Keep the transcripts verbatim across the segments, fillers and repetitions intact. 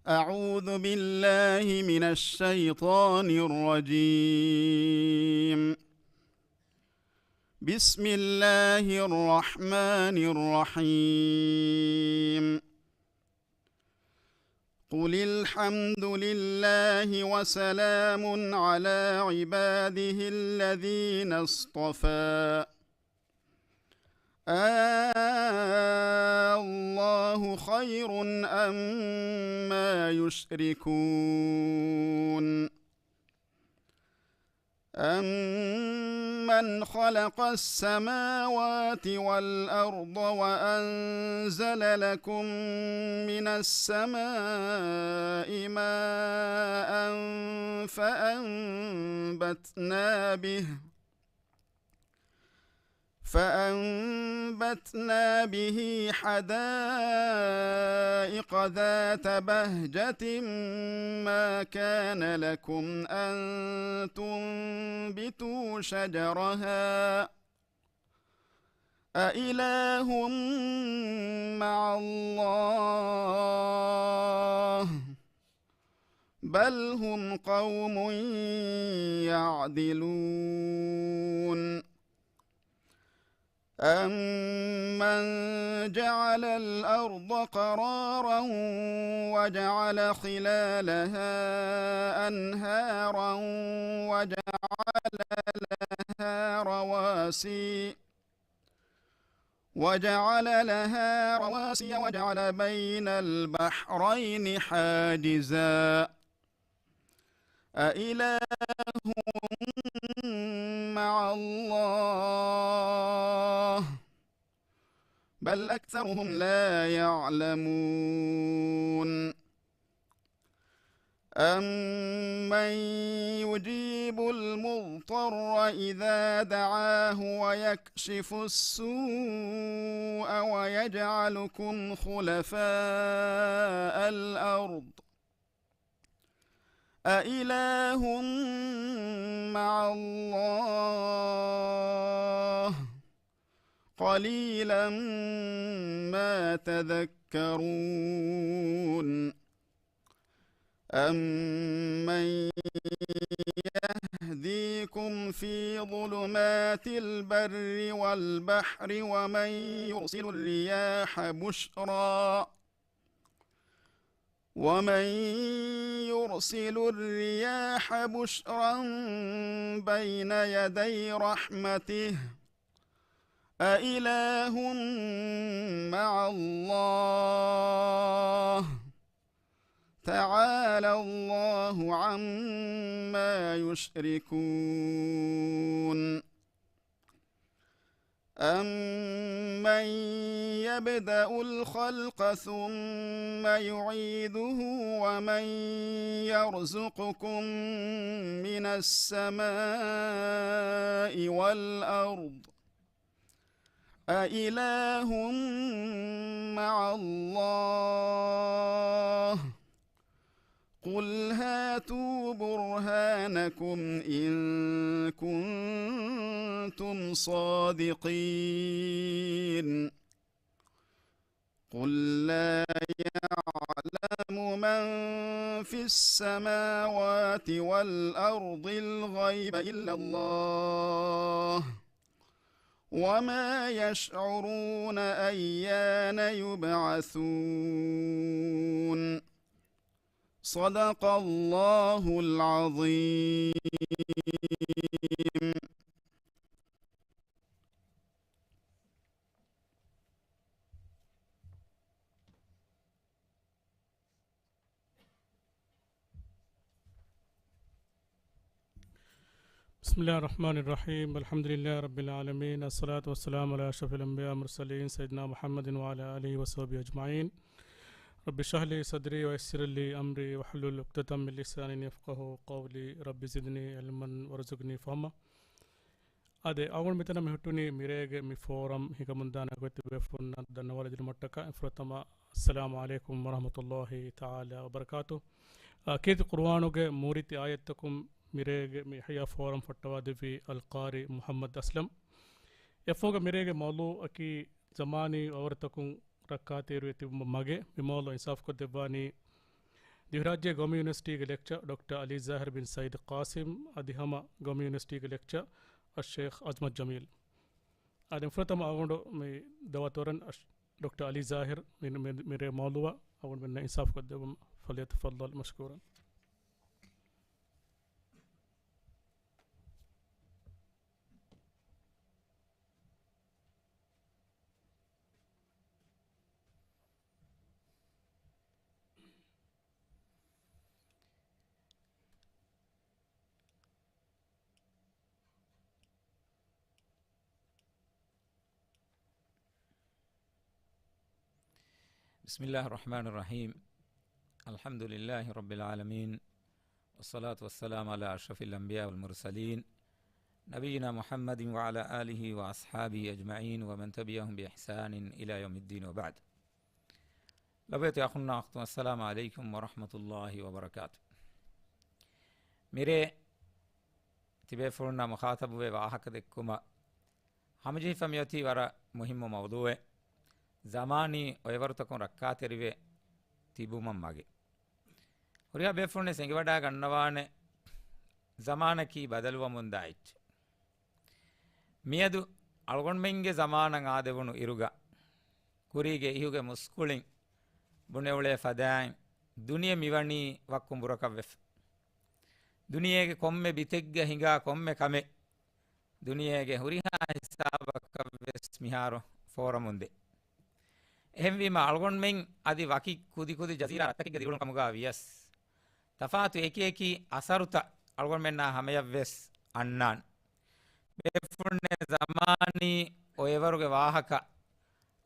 أعوذ بالله من الشيطان الرجيم. بسم الله الرحمن الرحيم. قل الحمد لله وسلام على عباده الذين اصطفى. آه، الله خير أما يشركون. أمن خلق السماوات والأرض وأنزل لكم من السماء ماء فأنبتنا به فأنبتنا به حدائق ذات بهجة ما كان لكم أن تنبتوا شجرها أإله مع الله بل هم قوم يعدلون. أمن جعل الأرض قرارا وجعل خلالها أنهارا وجعل لها رواسي وجعل لها رواسي وجعل بين البحرين حاجزا أإله مع الله بل أكثرهم لا يعلمون. أمن يجيب المضطر إذا دعاه ويكشف السوء ويجعلكم خلفاء الأرض أإله مع الله قليلا ما تذكرون. أمن يهديكم في ظلمات البر والبحر ومن يرسل الرياح بشرا ومن يرسل الرياح بشرا بين يدي رحمته أإله مع الله تعالى الله عما يشركون. أمن يبدأ الخلق ثم يعيده ومن يرزقكم من السماء والأرض أإله مع الله قل هاتوا برهانكم إن كنتم صادقين. قل لا يعلم من في السماوات والأرض الغيب إلا الله وما يشعرون أيان يبعثون. صدق الله العظيم. بسم الله الرحمن الرحيم. الحمد لله رب العالمين. الصلاة والسلام على أشرف الأنبياء والمرسلين سيدنا محمد وعلى آله وصحبه أجمعين. رب اشرح لي صدري ويسر لي أمري واحلل عقدة من لساني يفقهوا قولي. رب زدني علما وارزقني فهما. އާދެ، އަޅުގަނޑު މިތަނަށް މި ހުއްޓުނީ މިރޭގެ މި ފޯރަމް ހިނގަމުންދާނެ ގޮތް ތިބޭފުޅުންނަށް ދަންނަވާލަދިނުމަށްޓަކާ. ފުރަތަމަ، އައްސަލާމު ޢަލައިކުމް ވަރަޙްމަތުﷲި ތަޢާލާ ވަބަރަކާތު. އާ، ކީރިތި ޤުރުއާނުގެ މޫރިތި އާޔަތްތަކުން މިރޭގެ މި އިޙްޔާ ފޯރަމް ފޮއްޓަވާދެއްވީ އަލްޤާރި މުޙައްމަދު އަސްލަމް. އެއަށްފަހުގަ މިރޭގެ މައުޟޫޢަކީ ޒަމާނީ ވަވަރުތަކުން ރައްކާތެރިވެ ތިބުމަށް މަގޭ. މި މައުޟޫޢަށް އިންސާފުކޮށްދެއްވާނީ ދިވެހިރާއްޖޭ ގައުމީ ޔުނިވަރސިޓީގެ ލެކްޗަރ ޑޮކްޓަރ އަލީ ޒާހިރު ބިން ސައީދު ޤާސިމް، އަދި ހަމަ ގައުމީ ޔުނިވަރސިޓީގެ ލެކްޗަރ އައްޝޭޚް އަޒްމަތް ޖަމީލް. އާދެ، ފުރަތަމަ އަޅުގަނޑު މި ދައުވަތުވެރިން އަށް-، ޑޮކްޓަރ އަލީ ޒާހިރު މި، މި، މިރޭ މައުލޫއާ އަޅުގަނޑުމެންނަށް އިންސާފު ކޮށްދެއްވުން. ފަލްޔަތަފައްޟަލް މަޝްކޫރަން. بسم الله الرحمن الرحيم. الحمد لله رب العالمين. والصلاة والسلام على أشرف الأنبياء والمرسلين، نبينا محمد وعلى آله وأصحابه أجمعين ومن تبعهم بإحسان إلى يوم الدين وبعد. ލޮބުވެތި އަޚުންނާ އުޚްތުން، އައްސަލާމު ޢަލައިކުމް ވަރަޙްމަތުﷲި ވަބަރަކާތު. މިރޭ ތިބޭފުޅުންނާ މުޚާޠަބުވެ ވާހަކަ ދެއްކުމަށް ހަމަޖެހިފަ މިއޮތީ ވަރަށް މުހިއްމު މައުޟޫޢެއް، ޒަމާނީ އޮއެވަރުތަކުން ރައްކާތެރިވެ ތިބުމަށް މަގެއް. ހުރިހާ ބޭފުޅުންވެސް އެނގިވަޑާ ގަންނަވާނެ، ޒަމާނަކީ ބަދަލުވަމުންދާ އެއްޗެއް. މިއަދު އަޅުގަނޑުމެންގެ ޒަމާނަށް އާދެވުނު އިރުގަ، ކުރީގެ އިހުގެ މުސްކުޅިން ބުނެ އުޅޭ ފަދައިން، ދުނިޔެ މިވަނީ ވައްކުނބުރަކަށްވެފަ. ދުނިޔޭގެ ކޮންމެ ބިތެއްގަ ހިނގާ ކޮންމެ ކަމެއް، ދުނިޔޭގެ ހުރިހާ ހިސާބަކަށްވެސް މިހާރު ފޯރަމުންދޭ. އެހެންވީމަ، އަޅުގަނޑުމެން އަދި ވަކި ކުދިކުދި ޖަޒީރާ ރަށްތަކެއްގަ ދިރިއުޅުނު ކަމުގަ ވިޔަސް، ތަފާތު އެކިއެކި އަސަރުތައް އަޅުގަނޑުމެންނާ ހަމަޔަށްވެސް އަންނާނެ. ބޭފުޅުންނޭ، ޒަމާނީ އޮއެވަރުގެ ވާހަކަ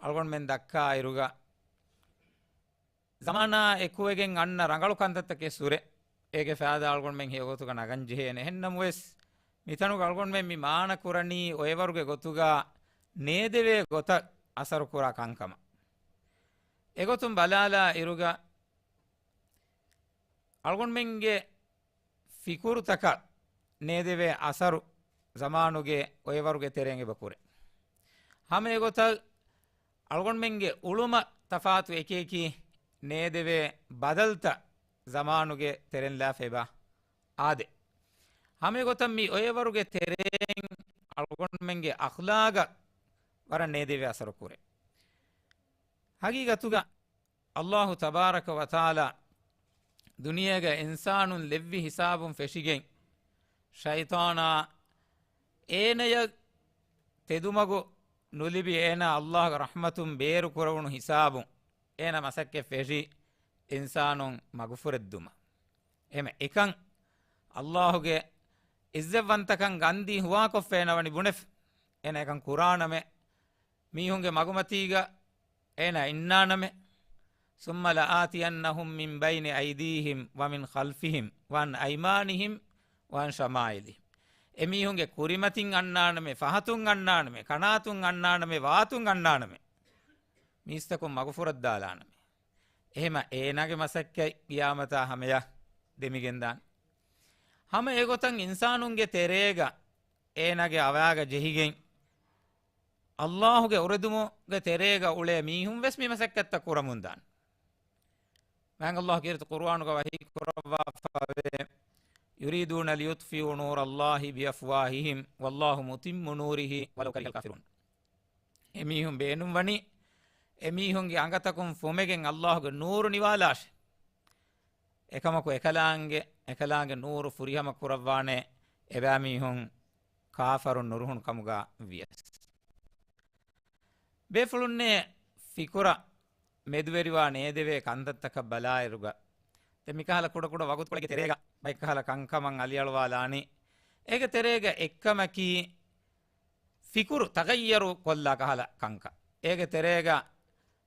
އަޅުގަނޑުމެން ދައްކާ އިރުގަ، ޒަމާނާ އެކުވެގެން އަންނަ ރަނގަޅު ކަންތައްތަކެއް ސުރެ، އޭގެ ފައިދާ އަޅުގަނޑުމެން ހެޔޮގޮތުގަ ނަގަން ޖެހޭނެ. އެހެންނަމަވެސް، މިތަނުގަ އަޅުގަނޑުމެން މި މާނަ ކުރަނީ އޮއެވަރުގެ ގޮތުގަ ނޭދެވޭ ގޮތަށް އަސަރު ކުރާ ކަންކަމަށް. އެގޮތުން ބަލާލާ އިރުގަ، އަޅުގަނޑުމެންގެ ފިކުރުތަކަށް ނޭދެވޭ އަސަރު ޒަމާނުގެ އޮއެވަރުގެ ތެރޭން އެބަ ކުރޭ. ހަމަ އެގޮތަށް އަޅުގަނޑުމެންގެ އުޅުމަށް ތަފާތު އެކިއެކި ނޭދެވޭ ބަދަލުތައް ޒަމާނުގެ ތެރެން ލާފަ އެބަ އާދޭ. ހަމަ އެގޮތަށް މި އޮއެވަރުގެ ތެރޭން އަޅުގަނޑުމެންގެ އަޚްލާގަށް ވަރަށް ނޭދެވޭ އަސަރު ކުރޭ. ހަގީގަތުގަ ﷲ ތަބާރަކަ ވަތަޢާލާ ދުނިޔޭގަ އިންސާނުން ލެއްވި ހިސާބުން ފެށިގެން، ޝައިޠާނާ އޭނަޔަށް ތެދުމަގު ނުލިބި، އޭނާ ﷲގެ ރަޙްމަތުން ބޭރު ކުރެވުނު ހިސާބުން އޭނާ މަސައްކަތް ފެށި، އިންސާނުން މަގުފުރެއްދުމަށް. އެހެމަ އެކަން ﷲގެ އިއްޒަތްވަންތަކަން ގަންދީ ހުވާކޮށްފަ އޭނަ ވަނީ ބުނެފަ. އޭނަ އެކަން ކުރާނަމޭ، މީހުންގެ މަގުމަތީގަ އޭނަ އިންނާނަމޭ. ثُمَّ لَآتِيَنَّهُم مِّن بَيْنِ أَيْدِيهِمْ وَمِنْ خَلْفِهِمْ وَعَنْ أَيْمَانِهِمْ وَعَنْ شَمَائِلِهِمْ. އެމީހުންގެ ކުރިމަތިން އަންނާނަމޭ، ފަހަތުން އަންނާނަމޭ، ކަނާތުން އަންނާނަމޭ، ވާތުން އަންނާނަމޭ. މީސްތަކުން މަގުފުރައްދާލާނަމޭ. އެހެމަ އޭނާގެ މަސައްކަތް ޤިޔާމަތާ ހަމަޔަށް ދެމިގެންދާނެ. ހަމަ އެގޮތަށް އިންސާނުންގެ ތެރޭގަ އޭނާގެ އަވާގަ ޖެހިގެން، ﷲގެ އުރެދުމުގެ ތެރޭގަ އުޅޭ މީހުން ވެސް މި މަސައްކަތްތައް ކުރަމުންދާނެ. މާތް ﷲ ކީރިތި ޤުރުއާނުގަ ވަޙީ ކުރައްވާފަވޭ، يُرِيدُونَ لِيُطْفِئُوا نُورَ اللَّهِ بِأَفْوَاهِهِمْ وَاللَّهُ مُتِمُّ نُورِهِ وَلَوْ كَرِهَ الْكَافِرُونَ. އެމީހުން ބޭނުންވަނީ، އެމީހުންގެ އަނގަތަކުން ފުމެގެން ﷲގެ ނޫރު ނިވާލާށޭ. އެކަމަކު އެކަލާނގެ، އެކަލާނގެ ނޫރު ފުރިހަމަ ކުރައްވާނެ އެބައިމީހުން ކާފަރުން ނުރުހުނު ކަމުގަ ވިޔަސް. ބޭފުޅުންނޭ ފިކުރަށް މެދުވެރިވާ ނޭދެވޭ ކަންތައްތަކަށް ބަލާއިރުގަ، ދެން މިކަހަލަ ކުޑަކުޑަ ވަގުތުކޮޅެއްގެ ތެރޭގަ ބައެއްކަހަލަ ކަންކަމަށް އަލިއަޅުވާލާނީ. އޭގެ ތެރޭގަ އެއްކަމަކީ، ފިކުރު ތަޣައްޔަރު ކޮށްލާ ކަހަލަ ކަންކަން. އޭގެ ތެރޭގަ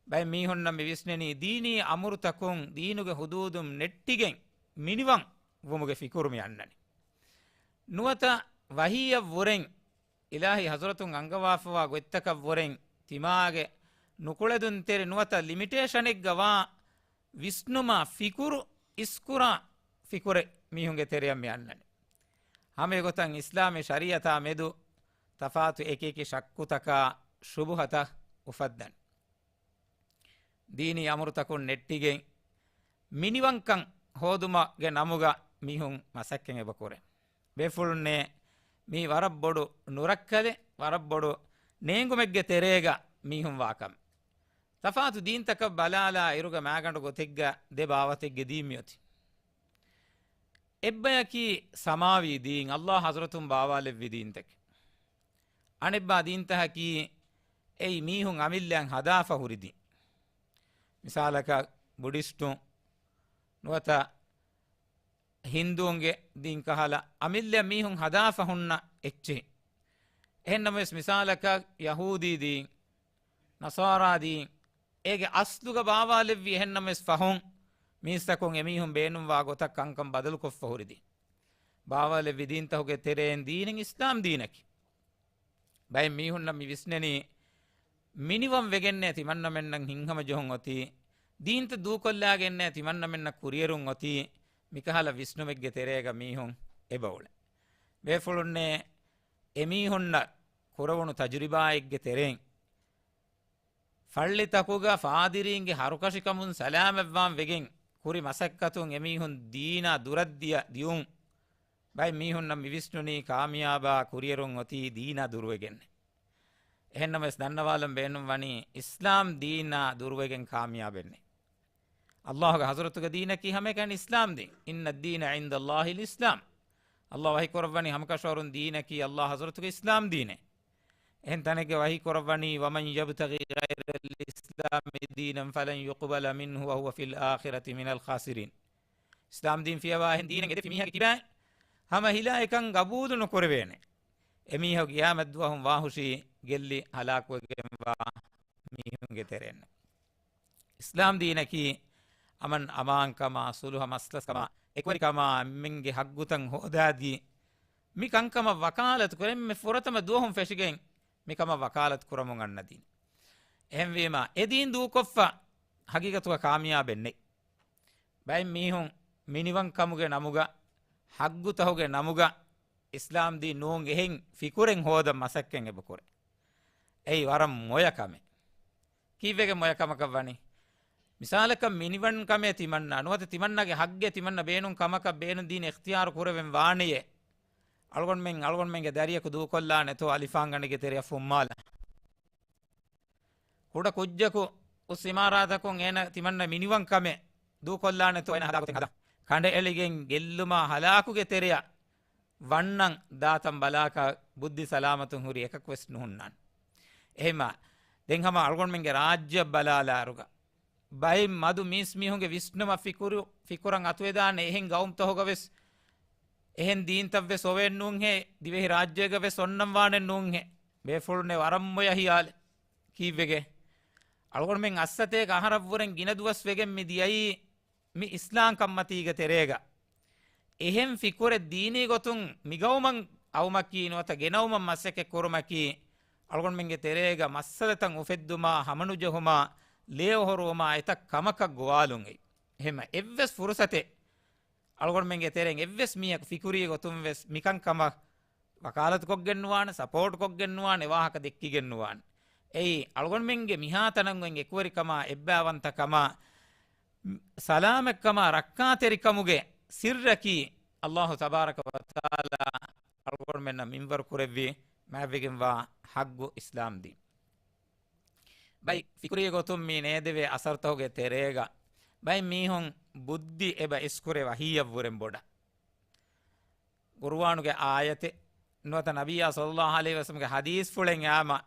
ބައެއް މީހުންނަށް މި ވިސްނެނީ ދީނީ އަމުރުތަކުން ދީނުގެ ހުދޫދުން ނެއްޓިގެން މިނިވަން ވުމުގެ ފިކުރު މި އަންނަނީ. ނުވަތަ ވަޙީއަށް ވުރެން، އިލާހީ ޙަޟްރަތުން އަންގަވާފަވާ ގޮތްތަކަށް ވުރެން ތިމާގެ ނުކުޅެދުންތެރި ނުވަތަ ލިމިޓޭޝަނެއްގަ ވާ ވިސްނުމާ ފިކުރު އިސްކުރާ ފިކުރެއް މީހުންގެ ތެރެއަށް މި އަންނަނީ. ހަމަ އެގޮތަށް އިސްލާމީ ޝަރީޢަތާ މެދު ތަފާތު އެކިއެކި ޝައްކުތަކާ ޝުބުހަތައް އުފައްދަން. ދީނީ އަމުރުތަކުން ނެއްޓިގެން މިނިވަންކަން ހޯދުމުގެ ނަމުގަ މީހުން މަސައްކަތް އެބަ ކުރޭ. ބޭފުޅުންނޭ މީ ވަރަށް ބޮޑު ނުރައްކަލެއް، ވަރަށް ބޮޑު ނޭނގުމެއްގެ ތެރޭގަ މީހުން ވާކަމެއް. ތަފާތު ދީންތަކަށް ބަލާލާ އިރުގަ މާގަނޑު ގޮތެއްގަ ދެ ބާވަތެއްގެ ދީން މިއޮތީ. އެއްބަޔަކީ ސަމާވީ ދީން، ﷲ ޙަޟްރަތުން ބާވާލެއްވި ދީންތަކެއް. އަނެއްބާ ދީންތަކަކީ އެއީ މީހުން އަމިއްލައަށް ހަދާފަ ހުރި ދީން. މިސާލަކަށް ބުޑިސްޓުން ނުވަތަ ހިންދޫންގެ ދީން ކަހަލަ އަމިއްލައަށް މީހުން ހަދާފަ ހުންނަ އެއްޗެހި. އެހެންނަމަވެސް މިސާލަކަށް ޔަހޫދީ ދީން، ނަޞާރާ ދީން، އޭގެ އަސްލުގަ ބާވާލެއްވި އެހެންނަމަވެސް ފަހުން މީސްތަކުން އެމީހުން ބޭނުންވާ ގޮތަށް ކަންކަން ބަދަލުކޮށްފަ ހުރި ދީން. ބާވާލެއްވި ދީންތަކުގެ ތެރެއިން ދީނެއް އިސްލާމް ދީނަކީ. ބައެއް މީހުންނަށް މި ވިސްނެނީ މިނިވަން ވެގެންނޭ ތިމަންނަމެންނަށް ހިތްހަމަޖެހުން އޮތީ، ދީންތައް ދޫކޮށްލާގެންނޭ ތިމަންނަމެންނަށް ކުރިއެރުން އޮތީ، މިކަހަލަ ވިސްނުމެއްގެ ތެރޭގަ މީހުން އެބައުޅޭ. ބޭފުޅުންނޭ އެމީހުންނަށް ކުރެވުނު ތަޖުރިބާއެއްގެ ތެރެއިން ފައްޅިތަކުގަ ފާދިރީންގެ ހަރުކަށިކަމުން ސަލާމަތްވާން ވެގެން ކުރި މަސައްކަތުން އެމީހުން ދީނާ ދުރަށް ދިޔަ ދިޔުން ބައެއް މީހުންނަށް މިވިސްނުނީ ކާމިޔާބާ ކުރިއެރުން އޮތީ ދީނާ ދުރުވެގެންނޭ. އެހެންނަމަވެސް ދަންނަވާލަން ބޭނުން ވަނީ އިސްލާމް ދީނާ ދުރުވެގެން ކާމިޔާބެއްނެތް. ﷲގެ ޙަޟްރަތުގެ ދީނަކީ ހަމައެކަނި އިސްލާމް ދީން. إن الدين عند الله الإسلام. ﷲ ވަޙީ ކުރައްވަނީ ހަމަކަށަވަރުން ދީނަކީ ﷲ ޙަޟްރަތުގެ އިސްލާމް ދީނޭ. އެހެން ތަނެއްގަ ވަޙީ ކުރައްވަނީ، ومن يبتغ غير الإسلام دينا فلن يقبل منه وهو في الآخرة من الخاسرين. އިސްލާމް ދީން ފިޔަވާ އެހެން ދީނެއް އެދެފި މީހާގެ ކިބައިން ހަމަ ހިލާ އެކަން ގަބޫލު ނުކުރެވޭނެ. އެމީހަކު ޤިޔާމަތް ދުވަހުން ވާހުށީ ގެއްލި ހަލާކުވެގެންވާ މީހުންގެ ތެރެއިން. އިސްލާމް ދީނަކީ އަމަން އަމާންކަމާ، ޞުލުޙަ މަސްލަސްކަމާ، އެކުވެރިކަމާ، އެންމެންގެ ޙައްޤުތައް ހޯދާދީ، މި ކަންކަމަށް ވަކާލަތު ކުރެން މި ފުރަތަމަ ދުވަހުން ފެށިގެން މިކަމަށް ވަކާލަތު ކުރަމުން އަންނަ ދީން. އެހެންވީމާ، އެ ދީން ދޫކޮށްފަ ހަގީގަތުގަ ކާމިޔާބެއް ނެތް. ބައެއް މީހުން މިނިވަންކަމުގެ ނަމުގަ، ޙައްޤުތަކުގެ ނަމުގަ، އިސްލާމް ދީން ނޫން އެހެން ފިކުރެއް ހޯދަން މަސައްކަތް އެބަ ކުރޭ. އެއީ ވަރަށް މޮޔަ ކަމެއް. ކީއްވެގެ މޮޔަ ކަމަކަށް ވަނީ؟ މިސާލަކަށް މިނިވަން ކަމޭ ތިމަންނާ ނުވަތަ ތިމަންނާގެ ޙައްޤެއް ތިމަންނަ ބޭނުން ކަމަކަށް ބޭނުން ދީން އިޚްތިޔާރު ކުރެވެން ވާނެޔޭ. އަޅުގަނޑުމެން އަޅުގަނޑުމެންގެ ދަރިޔަކު ދޫކޮށްލާނެތޯ އަލިފާންގަނޑެއްގެ ތެރެއަށް ފުއްމާލަ. ކުޑަ ކުއްޖަކު އުސް އިމާރާތަކުން އޭނަ ތިމަންނަ މިނިވަން ކަމެއް ދޫކޮށްލާނެތޯ އޭނަ ހަދާ ގޮތެއް ހަދާ. ކަނޑައެޅިގެން ގެއްލުމާ ހަލާކުގެ ތެރެއަށް ވަންނަން ދާތަން ބަލާކަށް ބުއްދި ސަލާމަތުން ހުރި އެކަކު ވެސް ނުހުންނާނެ. އެހެމާ، ދެން ހަމަ އަޅުގަނޑުމެންގެ ރާއްޖެއަށް ބަލާލާއިރުގަ، ބައެއް މަދު މީސްމީހުންގެ ވިސްނުމަށް ފިކުރު، ފިކުރަށް އަތުވެދާނެ އެހެން ގައުމުތަކުގަ ވެސް، އެހެން ދީންތައް ވެސް އޮވޭން ނޫންހޭ، ދިވެހި ރާއްޖޭގަ ވެސް އޮންނަން ވާނެ ނޫންހޭ. ބޭފުޅުންނެ ވަރަށް މޮޔަ ހިޔާލެއް. ކީއްވެގެ؟ އަޅުގަނޑުމެން އައްސަތޭކަ އަހަރަށްވުރެން ގިނަ ދުވަސް ވެގެން މި ދިޔައީ މި އިސްލާމް ކަންމަތީގެ ތެރޭގަ. އެހެން ފިކުރެއް ދީނީ ގޮތުން މިގައުމަށް އައުމަކީ ނުވަތަ ގެނައުމަށް މަސައްކަތް ކުރުމަކީ، އަޅުގަނޑުމެންގެ ތެރޭގަ މައްސަލަތައް އުފެއްދުމާ، ހަމަނުޖެހުމާ، ލޭ އޮހޮރުވުމާ އެތައް ކަމަކަށް ގޮވާލުން އެއް. އެހެމަ އެއްވެސް ފުރުސަތެއް އަޅުގަނޑުމެންގެ ތެރެއިން އެއްވެސް މީހަކު ފިކުރީ ގޮތުން ވެސް މިކަންކަމަށް ވަކާލަތުކޮށްގެން ނުވާނެ، ސަޕޯޓް ކޮށްގެން ނުވާނެ، ވާހަކަ ދެއްކިގެން ނުވާނެ. އެއީ، އަޅުގަނޑުމެންގެ މިހާތަނަށް އޮތް އެކުވެރިކަމާ، އެއްބައިވަންތަކަމާ، ސަލާމަތްކަމާ، ރައްކާތެރިކަމުގެ ސިއްރަކީ، ﷲ ތަބާރަކަ ވަތަޢާލާ އަޅުގަނޑުމެންނަށް މިންވަރު ކުރެއްވި މާތްވެގެންވާ ޙައްޤު އިސްލާމް ދީން. ބައި ފިކުރީ ގޮތުން މި ނޭދެވޭ އަސަރުތަކުގެ ތެރޭގަ ބައި މީހުން ބުއްދި އެބަ އިސްކުރެ ވަޙީއަށްވުރެން ބޮޑަށް. ޤުރުއާނުގެ އާޔަތެއް ނުވަތަ ނަބިއްޔާ ޞައްލައްލާހު ޢަލައިހި ވަސައްލަމްގެ ޙަދީޘްފުޅެއް އާމަ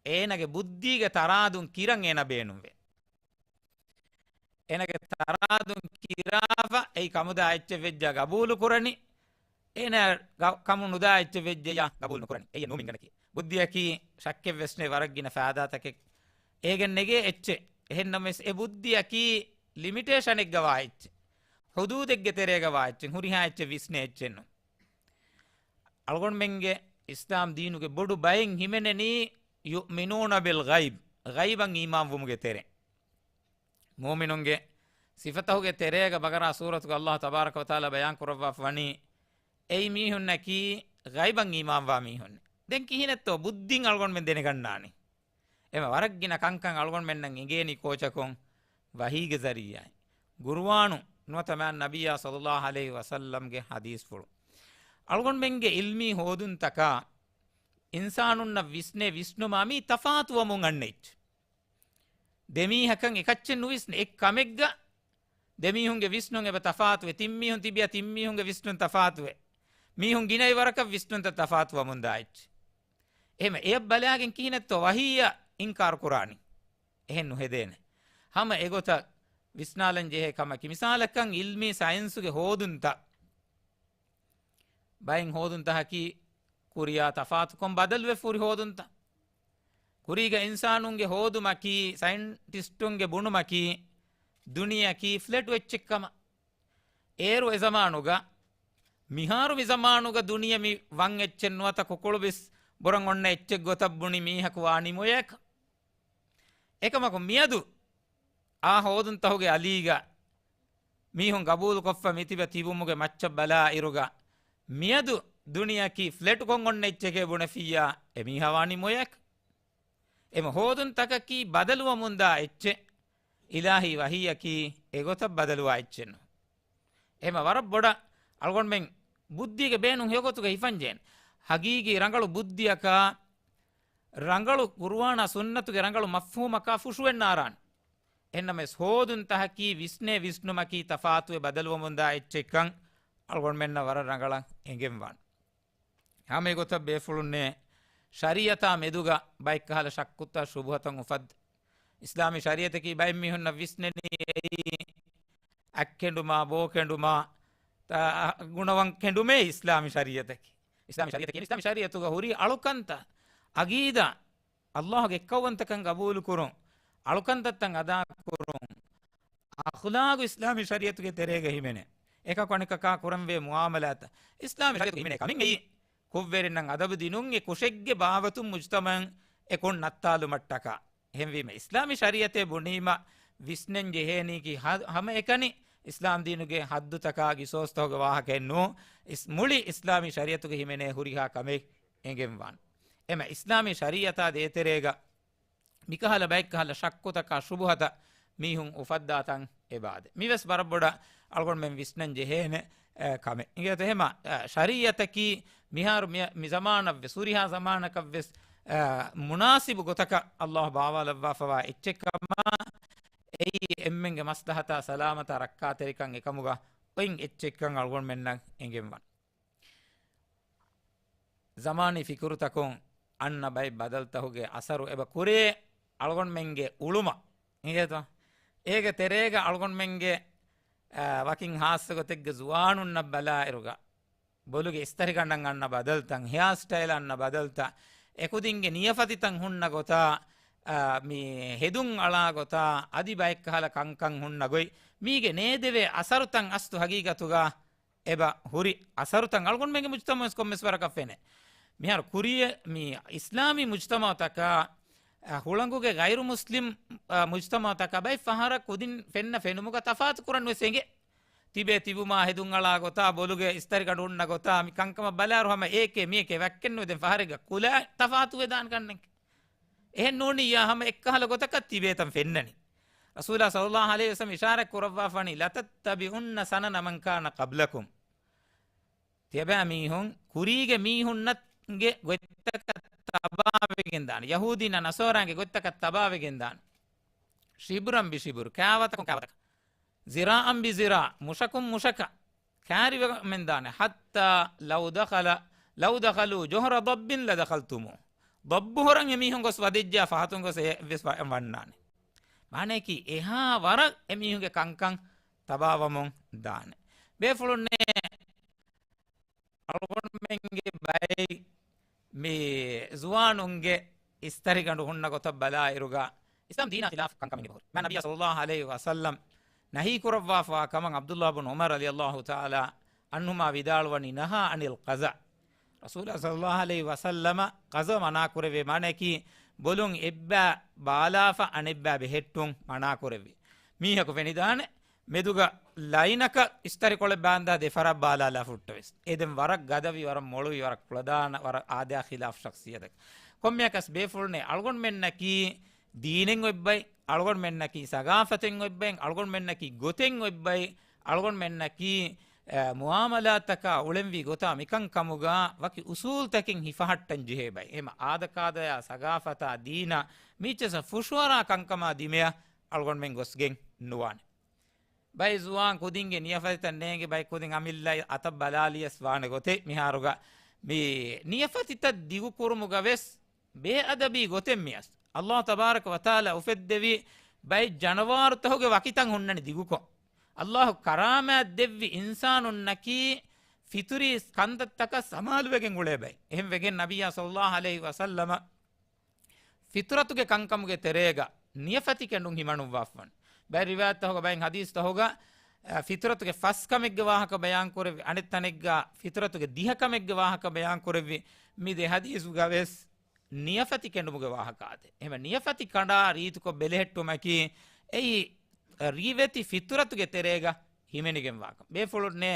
އޭނަގެ ބުއްދީގެ ތަރާދުން ކިރަން އޭނަ ބޭނުންވޭ. އޭނަގެ ތަރާދުން ކިރާފަ އެއީ ކަމުދާ އެއްޗެއް ވެއްޖާ ގަބޫލު ކުރަނީ. އޭނަ ގަ-، ކަމު ނުދާ އެއްޗެއް ވެއްޖެޔާ ގަބޫލު ނުކުރަނީ. އެއީ ނޫމިންގަނޑަކީ. ބުއްދިއަކީ ޝައްކެއް ވެސްނެ ވަރަށް ގިނަ ފާއިދާތަކެއް އޭގެން ނެގޭ އެއްޗެއް. އެހެންނަމަވެސް އެ ބުއްދިއަކީ ލިމިޓޭޝަނެއްގަވާ އެއްޗެއް. ޙުދޫދެއްގެ ތެރޭގަވާ އެއްޗެއް. ހުރިހާ އެއްޗެއް ވިސްނޭ އެއްޗެއް ނޫން. އަޅުގަނޑުމެންގެ އިސްލާމް ދީނުގެ ބޮޑު ބައެއް ހިމެނެނީ يؤمنون بالغيب، ޣައިބަށް އީމާންވުމުގެ ތެރެ. މުއުމިނުންގެ ސިފަތަކުގެ ތެރޭގަ ބަގަރާ ސޫރަތުގަ ﷲ ތަބާރަކަ ވަތަޢާލާ ބަޔާން ކުރައްވާފަ ވަނީ، އެއީ މީހުންނަކީ ޣައިބަށް އީމާންވާ މީހުން. ދެން ކިހިނެއްތޯ ބުއްދިން އަޅުގަނޑުމެން ދެނެގަންނާނީ؟ އެމަ ވަރަށް ގިނަ ކަންކަން އަޅުގަނޑުމެންނަށް އެނގޭނީ ކޯޗަކުން؟ ވަޙީގެ ޒަރީޢާއިން. ޤުރުއާނު ނުވަތަ މާތް ނަބިއްޔާ ޞައްލައްލާހު ޢަލައިހި ވަސައްލަމްގެ ޙަދީޘްފުޅު. އަޅުގަނޑުމެންގެ ޢިލްމީ ހޯދުންތަކާ އިންސާނުންނަށް ވިސްނޭ ވިސްނުމާ މީ ތަފާތުވަމުން އަންނަ އެއްޗެއް. ދެމީހަކަށް އެކައްޗެއް ނުވިސްނޭ. އެއް ކަމެއްގަ ދެމީހުންގެ ވިސްނުން އެބަ ތަފާތުވޭ. ތިންމީހުން ތިބިޔާ ތިންމީހުންގެ ވިސްނުން ތަފާތުވޭ. މީހުން ގިނައި ވަރަކަށް ވިސްނުންތައް ތަފާތުވަމުންދާ އެއްޗެއް. އެހެމަ އެޔަށް ބަލާގެން ކިހިނެއްތޯ ވަޙީއަށް އިންކާރު ކުރާނީ؟ އެހެން ނުހެދޭނެ. ހަމަ އެގޮތަށް ވިސްނާލަން ޖެހޭ ކަމަކީ، މިސާލަކަށް ޢިލްމީ ސައިންސުގެ ހޯދުންތައް. ބައެއް ހޯދުންތަކަކީ ކުރިޔާ ތަފާތުކޮށް ބަދަލުވެފަ ހުރި ހޯދުންތައް. ކުރީގަ އިންސާނުންގެ ހޯދުމަކީ، ސައިންޓިސްޓުންގެ ބުނުމަކީ، ދުނިޔެއަކީ ފްލެޓު އެއްޗެއް ކަމަށް. އޭރު އެ ޒަމާނުގަ، މިހާރު މި ޒަމާނުގަ ދުނިޔެ މި ވަން އެއްޗެއް ނުވަތަ ކުކުޅު ބިސް ބުރަން އޮންނަ އެއްޗެއް ގޮތަށް ބުނި މީހަކު ވާނީ މޮޔައަކަށް. އެކަމަކު މިއަދު އާ ހޯދުންތަހުގެ އަލީގަ މީހުން ގަބޫލުކޮށްފަ މިތިބެ ތިބުމުގެ މައްޗަށް ބަލާ އިރުގަ، މިއަދު ދުނިޔެއަކީ ފްލެޓުކޮށް އޮންނަ އެއްޗެކޭ ބުނެފިއްޔާ، އެ މީހާ ވާނީ މޮޔައަކަށް. އެމަ ހޯދުންތަކަކީ ބަދަލުވަމުންދާ އެއްޗެއް. އިލާހީ ވަޙީއަކީ އެގޮތަށް ބަދަލުވާ އެއްޗެއް ނޫން. އެމަ ވަރަށް ބޮޑަށް އަޅުގަނޑުމެން ބުއްދީގެ ބޭނުން ހެޔޮގޮތުގަ ހިފަންޖެހޭނެ. ހަގީގީ ރަނގަޅު ބުއްދިއަކާ، ރަނގަޅު ޤުރުއާނާ ސުންނަތުގެ ރަނގަޅު މަފްހޫމަކާ ފުށުއެއް ނާރާނެ. އެހެންނަމަވެސް ހޯދުންތަކަކީ ވިސްނޭ ވިސްނުމަކީ ތަފާތުވެ ބަދަލުވަމުންދާ އެއްޗެއްކަން އަޅުގަނޑުމެންނަށް ވަރަށް ރަނގަޅަށް އެނގެންވާނެ. ހަމަ އެގޮތަށް ބޭފުޅުންނޭ، ޝަރީޢަތާ މެދުގަ ބައެއްކަހަލަ ޝައްކުތައް ޝުބުހަތައް އުފައްދަ. އިސްލާމީ ޝަރީޢަތަކީ ބައެއް މީހުންނަށް ވިސްނެނީ އެއީ އަތްކެނޑުމާ، ބޯކެނޑުމާ، ތަ-، ގުނަވަން ކެނޑުމޭ އިސްލާމީ ޝަރީޢަތަކީ. އިސްލާމީ ޝަރީޢަތަކީ، އިސްލާމީ ޝަރީޢަތުގަ ހުރީ އަޅުކަންތައް، ޢަގީދާ، ﷲ ގެ އެއްކައުވަންތަކަން ގަބޫލުކުރުން، އަޅުކަންތައްތައް އަދާކުރުން، އަޚުލާގު އިސްލާމީ ޝަރީޢަތުގެ ތެރޭގަ ހިމެނޭ. އެކަކު އަނެކަކާ ކުރަންވޭ މުޢާމަލާތަށް އިސްލާމީ ޝަރީޢަތުގަ ހިމެނޭ ކަމެއް އެއީ. ކުށްވެރިންނަށް އަދަބު ދިނުން އެ ކުށެއްގެ ބާވަތުން މުޖްތަމަޢަށް އެ ކޮން ނައްތާލުމަށްޓަކާ. އެހެންވީމަ، އިސްލާމީ ޝަރީޢަތޭ ބުނީމަ ވިސްނެން ޖެހޭނީކީ ހަ-، ހަމައެކަނި އިސްލާމް ދީނުގެ ޙައްދުތަކާ ގިސޯސްތަކުގެ ވާހަކައެއް ނޫން. އިސް-، މުޅި އިސްލާމީ ޝަރީޢަތުގަ ހިމެނޭ ހުރިހާ ކަމެއް އެނގެންވާނެ. އެމަ އިސްލާމީ ޝަރީޢަތާ ދޭތެރޭގަ މިކަހަލަ ބައެއްކަހަލަ ޝައްކުތަކާ ޝުބުހަތައް މީހުން އުފައްދާތަން އެބައާދޭ. މިވެސް ވަރަށް ބޮޑަށް އަޅުގަނޑުމެން ވިސްނަން ޖެހޭނެ، އެ، ކަމެއް. އިނގޭތޯ އެހެމަ، އެ، ޝަރީޢަތަކީ މިހާރު މި-، މި ޒަމާނަށްވެސް، ހުރިހާ ޒަމާނަކަށްވެސް، އެ، މުނާސިބު ގޮތަކަށް ﷲ ބާވާލައްވާފަވާ އެއްޗެއް ކަމަށް، އެއީ އެންމެންގެ މަސްލަހަތާ ސަލާމަތާ ރައްކާތެރިކަން އެކަމުގަ އޮތް އެއްޗެއްކަން އަޅުގަނޑުމެންނަށް އެނގެންވާނެ. ޒަމާނީ ފިކުރުތަކުން އަންނަ ބައެއް ބަދަލުތަކުގެ އަސަރު އެބަ ކުރޭ އަޅުގަނޑުމެންގެ އުޅުމަށް. އިނގޭތޯ؟ އޭގެ ތެރޭގަ އަޅުގަނޑުމެންގެ، އާ، ވަކިން ހާއްސަ ގޮތެއްގެ ޒުވާނުންނަށް ބަލާއިރުގަ، ބޮލުގެ އިސްތަށިގަނޑަށް އަންނަ ބަދަލުތައް، ހެއާ ސްޓައިލަށް އަންނަ ބަދަލުތައް، އެކުދިންގެ ނިޔަފަތިތައް ހުންނަ ގޮތާ، އާ، މި ހެދުން އަޅާ ގޮތާ، އަދި ބައެއްކަހަލަ ކަންކަން ހުންނަ ގޮތް، މީގެ ނޭދެވޭ އަސަރުތައް އަސްލު ހަގީގަތުގަ އެބަ ހުރި އަސަރުތައް އަޅުގަނޑުމެންގެ މުޖްތަމަޢުވެސް ކޮންމެސް ވަރަކަށް ފެނޭ. މިހާރު ކުރިޔަށް މި އިސްލާމީ މުޖްތަމަޢުތަކާ، އަ، ހުޅަނގުގެ ޣައިރު މުސްލިމް، އަ، މުޖްތަމަޢުތަކާ ބައެއް ފަހަރަށް ކުދިން ފެންނަ ފެނުމުގަ ތަފާތު ކުރަން ވެސް އެނގޭ. ތިބޭ ތިބުމާ ހެދުން އަޅާ ގޮތާ، ބޮލުގެ އިސްތަށިގަނޑު ހުންނަ ގޮތާ، މި ކަންކަމަށް ބަލާއިރު ހަމަ އޭކޭ މިއެކޭ ވައްކެއްނުވެ ދެން ފަހަރެއްގަ ކުލަ ތަފާތުވެދާނެ ކަންނެއް. އެހެން ނޫނިއްޔާ ހަމަ އެއްކަހަލަ ގޮތަކަށް ތިބޭތަން ފެންނަނީ. ރަސޫލާ ޞައްލައްލާހު ޢަލައިހި ވަސައްލަމް އިޝާރާތް ކުރައްވާފަނީ، "لَتَتَّبِعُنَّ سَنَنَ مَنْ كَانَ قَبْلَكُمْ." ތިޔަބައިމީހުން ކުރީގެ މީހުންނަށްގެ ގޮތްތަކަށް ތަބާވެގެން ދާނެ. ޔަހޫދީންނާ ނަޞާރާގެ ގޮތްތަކަށް ތަބާވެގެން ދާނެ. شِبْرًا بِشِبْرٍ، ކާވަތަކުން ކާވަތަކަށް. ذِرَاعًا بِذِرَاعٍ، މުށަކުން މުށަކަށް ކާރިވެގެން ދާނެ. حَتَّى لَوْ دَخَلَ، لَوْ دَخَلُوا جُحْرَ ضَبٍّ لَدَخَلْتُمُوهُ. ދޮއްބު ހޮރަށް އެމީހުން ގޮސް ވަދެއްޖާ ފަހަތުން ގޮސް އެއަށްވެސް ވަ-، ވަންނާނެ. މާނަޔަކީ އެހާ ވަރަށް އެމީހުންގެ ކަންކަން ތަބާވަމުން ދާނެ. ބޭފުޅުންނޭ، އަޅުގަނޑުމެންގެ ބައެއް މި ޒުވާނުންގެ އިސްތަށިގަނޑު ހުންނަ ގޮތަށް ބަލާއިރުގަ، އިސްލާމް ދީނާ ޚިލާފު ކަންކަމެއް އެބަހުރި. މާތް ނަބިއްޔާ ޞައްލައްލާހު ޢަލައިހި ވަސައްލަމް ނަހީ ކުރައްވާފަވާ ކަމަށް ޢަބްދުﷲ ބުން ޢުމަރު ރަޟިޔަﷲ ތަޢާލާ ޢަންހުމާ ވިދާޅުވަނީ، "نهى عن القزع." ރަސޫލާ ޞައްލައްލާހު ޢަލައިހި ވަސައްލަމަ ޤަޒަޢު މަނާ ކުރެއްވި މާނަޔަކީ، ބޮލުން އެއްބައި ބާލާފަ އަނެއްބައި ބެހެއްޓުން މަނާ ކުރެއްވި. މީހަކު ފެނިދާނެ، މެދުގަ ލައިނަކަށް އިސްތަށިކޮޅެއް ބާންދާ ދެފަރާތް ބާލާލާފަ ހުއްޓަވެސް. އެ ދެން ވަރަށް ގަދަވި، ވަރަށް މޮޅުވި، ވަރަށް ކުޅަދާނަ، ވަރަށް އާދަޔާ ޚިލާފު ޝަޚްޞިއްޔަތެއް. ކޮންމެއަކަސް ބޭފުޅުންނޭ، އަޅުގަނޑުމެންނަކީ ދީނެއް އޮތް ބައެއް، އަޅުގަނޑުމެންނަކީ ސަގާފަތެއް އޮތް ބައެއް، އަޅުގަނޑުމެންނަކީ ގޮތެއް އޮތް ބައެއް، އަޅުގަނޑުމެންނަކީ، އަ، މުއާމަލާތަކާ އުޅެންވީ ގޮތާ މިކަން ކަމުގަ ވަކި އުސޫލްތަކެއް ހިފަހައްޓަން ޖެހޭ ބައެއް. އެހެމަ އާދަކާދަޔާ ސަގާފަތާ ދީނާ މީއްޗަސް ފުށުއަރާ ކަންކަމާ ދިމެޔަށް އަޅުގަނޑުމެން ގޮސްގެން ނުވާނެ. ބައެއް ޒުވާން ކުދިންގެ ނިޔަފަތިތައް ނޭނގެ ބައެއް ކުދިން އަމިއްލަ އަތަށް ބަލާލިޔަސް ވާނެ ގޮތެއް މިހާރުގަ މި ނިޔަފަތިތައް ދިގު ކުރުމުގަ ވެސް ބޭއަދަބީ ގޮތެއް މިއަސް. އައްލާހު ތަބާރަކަ ވަތަޢާލާ އުފެއްދެވި ބައެއް ޖަނަވާރުތަހުގެ ވަކިތައް ހުންނަނީ ދިގުކޮށް. އައްލާހު ކަރާމާތް ދެއްވި އިންސާނުންނަކީ ފިތުރީ ކަންތައްތަކަށް ސަމާލުވެގެން އުޅޭ ބައެއް. އެހެން ވެގެން ނަބިއްޔާ ޞައްލައްލާހު ޢަލައިހި ވަސައްލަމަ ފިތުރަތުގެ ކަންކަމުގެ ތެރޭގަ ނިޔަފަތި ކެނޑުން ހިމަނުއްވާފަން. ބައެއް ރިވާޔަތްތަހުގަ، ބައެއް ޙަދީޘްތަހުގަ، އަ، ފިތުރަތުގެ ފަސް ކަމެއްގެ ވާހަކަ ބަޔާންކުރެއްވި، އަނެއް ތަނެއްގަ ފިތުރަތުގެ ދިހަ ކަމެއްގެ ވާހަކަ ބަޔާންކުރެއްވި. މި ދެ ޙަދީޘުގަ ވެސް ނިޔަފަތި ކެނޑުމުގެ ވާހަކަ އާދޭ. އެހެމަ ނިޔަފަތި ކަނޑާ ރީތިކޮށް ބެލެހެއްޓުމަކީ އެއީ ރިވެތި ފިތުރަތުގެ ތެރޭގަ ހިމެނިގެންވާކަން. ބޭފުޅުންނޭ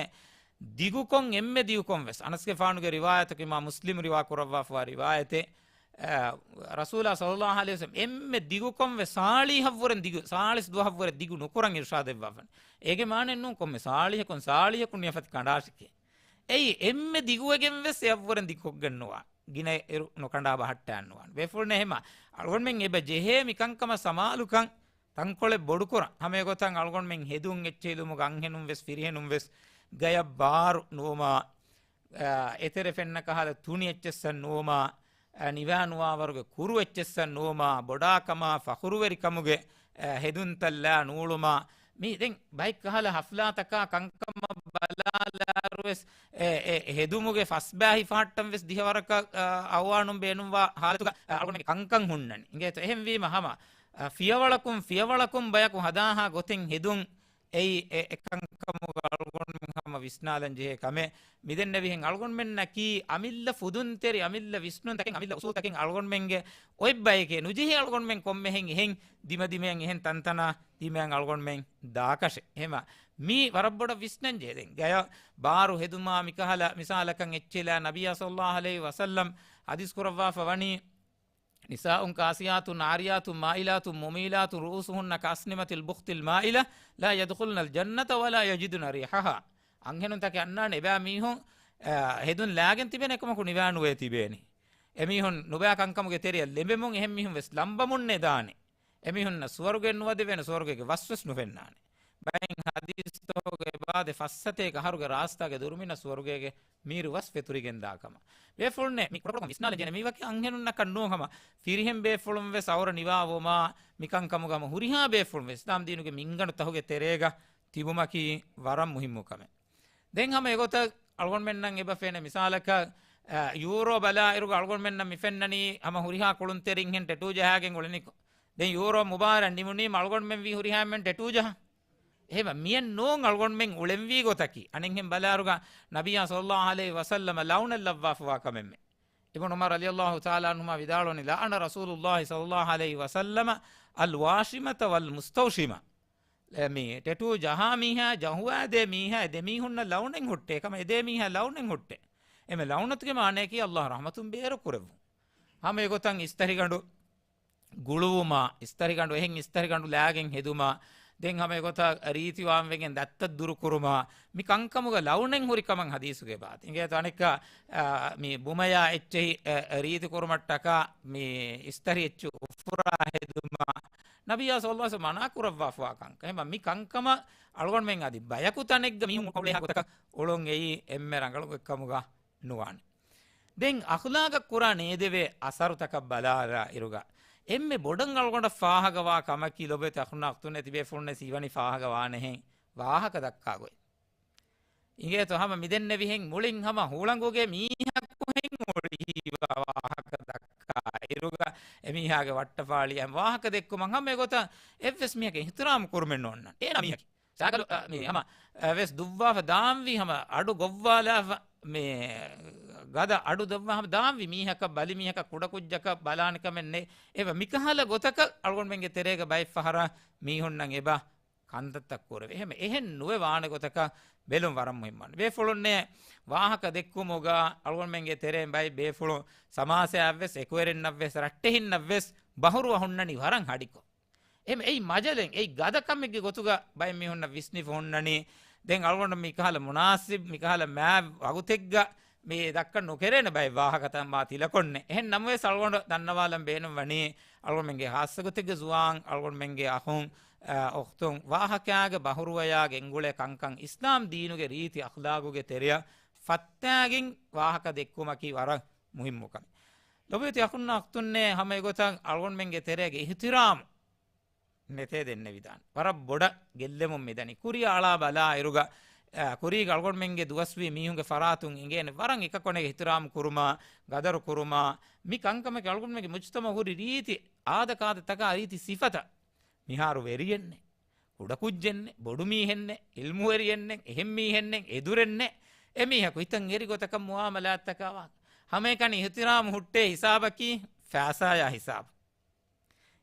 ދިގުކޮށް އެންމެ ދިގުކޮށް ވެސް، އަނަސްގެފާނުގެ ރިވާޔަތަކީ އިމާމް މުސްލިމް ރިވާ ކުރައްވާފަވާ ރިވާޔަތެއް، އަ، ރަސޫލާ ޞައްލައްލާހު ޢަލައިހި ވަސައްލަމް އެންމެ ދިގުކޮށް ވެސް ސާޅީހަށްވުރެން ދިގު، ސާޅީސް ދުވަހަށްވުރެ ދިގު ނުކުރަން އިރުޝާދެއްވާފަން. އޭގެ މާނައެއް ނޫން ކޮންމެ ސާޅީހަކުން، ސާޅީހަކުން ނިޔަފަތި ކަނޑާށިކޭ. އެއީ އެންމެ ދިގުވެގެން ވެސް އެއަށްވުރެން ދިގުކޮށްގެން ނުވާ. ގިނަ އިރު ނުކަނޑާ ބަހައްޓާން ނުވާނެ. ބޭފުޅުންނޭ އެހެމަ އަޅުގަނޑުމެން އެބަ ޖެހޭ މިކަންކަމަށް ސަމާލުކަން ތަންކޮޅެއް ބޮޑުކުރަން. ހަމަ އެގޮތަށް އަޅުގަނޑުމެން ހެދުން އެއްޗެހިލުމުގަ އަންހެނުން ވެސް ފިރިހެނުން ވެސް ގަޔަށް ބާރު ނުވުމާ، އަ، އެތެރެ ފެންނަ ކަހަލަ ތުނި އެއްޗެއްސަށް ނުވުމާ، އަ، ނިވާ ނުވާވަރުގެ ކުރު އެއްޗެއްސަށް ނުވުމާ، ބޮޑާކަމާ ފަޚުރުވެރިކަމުގެ، އަ، ހެދުންތައް ލާ ނޫޅުމާ، މި ދެން ބައެއް ކަހަލަ ހަފްލާތަކާ ކަންކަމަށް ބަލާލާއިރު ވެސް، އެ، އެ، ހެދުމުގެ ފަސްބާ ހިފަހައްޓަން ވެސް ދިހަވަރަކަށް، އަ، އަވާނުން ބޭނުންވާ ހާލަތުގަ، އަ، އަޅުގަނޑުމެންގެ ކަންކަން ހުންނަނީ. އިނގޭތޯ؟ އެހެންވީމަ ހަމަ، އަ، ފިޔަވަޅަކުން ފިޔަވަޅަކުން ބަޔަކު ހަދާހާ ގޮތެއް ހެދުން އެއީ އެ، އެ ކަންކަމުގަ އަޅުގަނޑުމެން ހަމަ ވިސްނާލަން ޖެހޭ ކަމެއް. މިދެންނެވިހެން އަޅުގަނޑުމެންނަކީ އަމިއްލަ ފުދުންތެރި، އަމިއްލަ ވިސްނުންތަކެއް، އަމިއްލަ އުސޫލްތަކެއް އަޅުގަނޑުމެންގެ އޮތް ބައެކޭ. ނުޖެހޭ އަޅުގަނޑުމެން ކޮންމެހެން އެހެން ދިމަދިމައިން އެހެން ތަންތަނާ ދިމައިން އަޅުގަނޑުމެން ދާކަށެއް. އެހެމަ މީ ވަރަށް ބޮޑަށް ވިސްނަން ޖެހޭ. ދެން ގަޔަށް ބާރު ހެދުމާ މިކަހަލަ މިސާލަކަށް އެއްޗެހިލާ ނަބިއްޔާ ޞައްލައްލާހު ޢަލައިހި ވަސައްލަމް ޙަދީޘް ކުރައްވާފަ ވަނީ، نساء كاسيات عاريات مائلات مميلات رؤوسهن كأسنمة البخت المائلة لا يدخلن الجنة ولا يجدن ريحها. އަންހެނުންތަކެއް އަންނާނެ އެބައި މީހުން، އަ، ހެދުން ލާގެން ތިބޭނެ އެކަމަކު ނިވާ ނުވޭ ތިބޭނީ. އެމީހުން ނުބައި ކަންކަމުގެ ތެރެއަށް ލެނބެމުން އެހެން މީހުން ވެސް ލަނބަމުންނޭ ދާނެ. އެމީހުންނަށް ސުވަރުގެއެއް ނުވަދެވޭނެ، ސުވަރުގޭގެ ވަސްވެސް ނުފެންނާނެ. ބައެއް ޙަދީޘްތަކުގަ އެބައާދޭ ފަސްސަތޭކަ އަހަރުގެ ރާސްތާގެ ދުރުމިނަށް ސުވަރުގޭގެ މީރު ވަސް ފެތުރިގެން ދާ ކަމަށް. ބޭފުޅުންނޭ މި ކުޑަކުޑަކޮށް ވިސްނާލަން ޖެހޭނެ މީ ވަކި އަންހެނުންނަކަށް ނޫން ހަމަ ފިރިހެން ބޭފުޅުން ވެސް އައުރަ ނިވާވުމާ މިކަންކަމުގަ ހަމަ ހުރިހާ ބޭފުޅުން ވެސް އިސްލާމް ދީނުގެ މިންގަނޑު ތަހުގެ ތެރޭގަ ތިބުމަކީ ވަރަށް މުހިއްމު ކަމެއް. ދެން ހަމަ އެގޮތަށް އަޅުގަނޑުމެންނަށް އެބަ ފެނޭ މިސާލަކަށް، އަ، ޔޫރޯ ބަލާއިރުގަ އަޅުގަނޑުމެންނަށް މި ފެންނަނީ ހަމަ ހުރިހާ ކުޅުންތެރިންހެން ޓެޓޫ ޖަހާގެން އުޅެނިކޮށް. ދެން ޔޫރޯ މުބާރާތް ނިމުނީމަ އަޅުގަނޑުމެން ވީ ހުރިހާ އެންމެން ޓެޓޫ ޖަހަން. އެހެމަ މިއެއް ނޫން އަޅުގަނޑުމެން އުޅެންވީ ގޮތަކީ. އަނެއްހެން ބަލާއިރުގަ ނަބިއްޔާ ޞައްލައްލާހު ޢަލައިހި ވަސައްލަމަ ލަޢުނަތް ލައްވާފަވާ ކަމެއްމެ. އިބްނު ޢުމަރު ރަޟިޔައްލާހު ތަޢާލާ ޢަންހުމާ ވިދާޅުވަނީ، لعن رسول الله صلى الله عليه وسلم الواشمة والمستوشمة. އެ، މި ޓެޓޫ ޖަހާ މީހާ، ޖަހުވާދޭ މީހާ، އެ ދެމީހުންނަށް ލަޢުނަތް ހުއްޓޭ. ކަމަށް އެ ދެ މީހާ ލަޢުނަތް ހުއްޓޭ. އެމެ ލަޢުނަތުގެ މާނަޔަކީ ﷲ ރަޙްމަތުން ބޭރު ކުރެއްވުން. ހަމަ އެގޮތަށް އިސްތަށިގަނޑު ގުޅުވުމާ، އިސްތަށިގަނޑު އެހެން އިސްތަށިގަނޑު ލާގެން ހެދުމާ، ދެން ހަމަ އެގޮތަށް ރީތިވާން ވެގެން ދައްތައް ދުރުކުރުމާ، މި ކަންކަމުގަ ލަޢުނަތް ހުރި ކަމަށް ޙަދީޘުގަ އެބައާދޭ. އިނގޭތޯ އަނެއްކާ، އާ، މި ބުމަޔާ އެއްޗެހި، އެ، ރީތި ކުރުމަށްޓަކާ މި އިސްތަށި އެއްޗެއް އުފުރާ ހެދުމާ، ނަބިއްޔާ ޞައްލައްލާހު ޢަލައިހި ވަސައްލަމަ މަނާ ކުރައްވާފަވާ ކަންކަން. އެހެން މި ކަންކަމަށް އަޅުގަނޑުމެން އަދި ބަޔަކު ތަނެއްގަ މީހުން އުޅޭހާ ގޮތަކަށް އުޅުން އެއީ އެންމެ ރަނގަޅު އެއްކަމުގަ ނުވާނެ. ދެން އަޚްލާގަށް ކުރާ ނޭދެވޭ އަސަރުތަކަށް ބަލާލާ އިރުގަ، އެންމެ ބޮޑަށް އަޅުގަނޑަށް ފާހަގަވާ ކަމަކީ ލޮބުވެތި އަޚުންނާ އުޚްތުންނޭ ތިބޭފުޅުންނަށް ސީވަނީ ފާހަގަވާނެހެން ވާހަކަ ދައްކާ ގޮތް. އިނގޭތޯ ހަމަ މިދެންނެވިހެން މުޅިން ހަމަ ހުޅަނގުގެ މީހަކުހެން އުޅިހީވާ ވާހަކަ ދައްކާ އިރުގަ، އެމީހާގެ ވައްޓަފާޅިއަށް ވާހަކަ ދެއްކުމަށް ހަމަ އެގޮތަށް އެއްވެސް މީހަކަށް އިޙްތިރާމް ކުރުމެއް ނޯންނަން. އޭނާ މީހަކީ. ސާގަލު، އަ، މި ހަމަ، އަ، ވެސް ދުއްވާފަ ދާންވީ ހަމަ އަޑު ގޮއްވާލާފަ، މި ގަދަ އަޑު ދޮއްވާ ހަމަ ދާންވީ މީހަކަށް ބަލި މީހަކަށް ކުޑަކުއްޖަކަށް ބަލާނެ ކަމެއް ނެތް. އެބަ މިކަހަލަ ގޮތަކަށް އަޅުގަނޑުމެންގެ ތެރޭގަ ބައެއް ފަހަރަށް މީހުންނަށް އެބަ ކަންތައްތައް ކުރެވޭ. އެހެން، އެހެން ނުވެ ވާނެ ގޮތަކަށް ބެލުން ވަރަށް މުހިއްމުވާނެ. ބޭފުޅުންނޭ ވާހަކަ ދެއްކުމުގަ އަޅުގަނޑުމެންގެ ތެރޭން ބައެއް ބޭފުޅުން ސަމާސާއަށްވެސް، އެކުވެރިންނަށްވެސް، ރައްޓެހިންނަށްވެސް ބަހުރުވަ ހުންނަނީ ވަރަށް ހަޑިކޮށް. އެހެން އެއީ މަޖަލެއް، އެއީ ގަދަކަމެއްގެ ގޮތުގަ ބައެއް މީހުންނަށް ވިސްނިފަ ހުންނަނީ، ދެން އަޅުގަނޑު މިކަހަލަ މުނާސިބް، މިކަހަލަ މާތް ވަގުތެއްގަ މި ދައްކަން ނުކެރޭނެ ބައެއް ވާހަކަތައް މާ ތިލަކޮށްނެ. އެހެން ނަމަވެސް އަޅުގަނޑު ދަންނަވާލަން ބޭނުން ވަނީ، އަޅުގަނޑުމެންގެ ހާއްސަ ގޮތެއްގެ ޒުވާން އަޅުގަނޑުމެންގެ އަޚުން، އާ، އުޚްތުން ވާހަކާގެ ބަހުރުވަޔާ ގެންގުޅޭ ކަންކަން އިސްލާމް ދީނުގެ ރީތި އަޚްލާގުގެ ތެރެއަށް ފައްތާގެން ވާހަކަ ދެއްކުމަކީ ވަރަށް މުހިއްމު ކަމެއް. ލޮބުވެތި އަޚުންނާ އުޚްތުންނޭ، ހަމަ އެގޮތަށް އަޅުގަނޑުމެންގެ ތެރޭގެ އިޙްތިރާމް ނެތޭ ދެންނެވިދާނެ. ވަރަށް ބޮޑަށް ގެއްލެމުން މިދަނީ. ކުރިއަށް އަޅާ ބަލާ އިރުގަ، އާ، ކުރީގަ އަޅުގަނޑުމެންގެ ދުވަސްވީ މީހުންގެ ފަރާތުން އިނގޭނެ ވަރަށް އެކަކު އަނެކަށް އިޙްތިރާމް ކުރުމާ، ގަދަރު ކުރުމާ، މި ކަންކަމަކީ އަޅުގަނޑުމެންގެ މުޖްތަމަޢު ހުރި ރީތި އާދަކާދަތަކާ ރީތި ސިފަތައް. މިހާރު ވެރިއެއްނެ، ކުޑަކުއްޖެއްނެ، ބޮޑު މީހެއްނެ، ޢިލްމުވެރިއެއްނެ، އެހެން މީހެއްނެ، އެދުރެއްނެ، އެމީހަކު ހިތަށް އެރި ގޮތަކަށް މުޢާމަލާތްތަކާ ވާ. ހަމައެކަނި އިޙްތިރާމް ހުއްޓޭ ހިސާބަކީ ފައިސާޔާ ހިސާބު.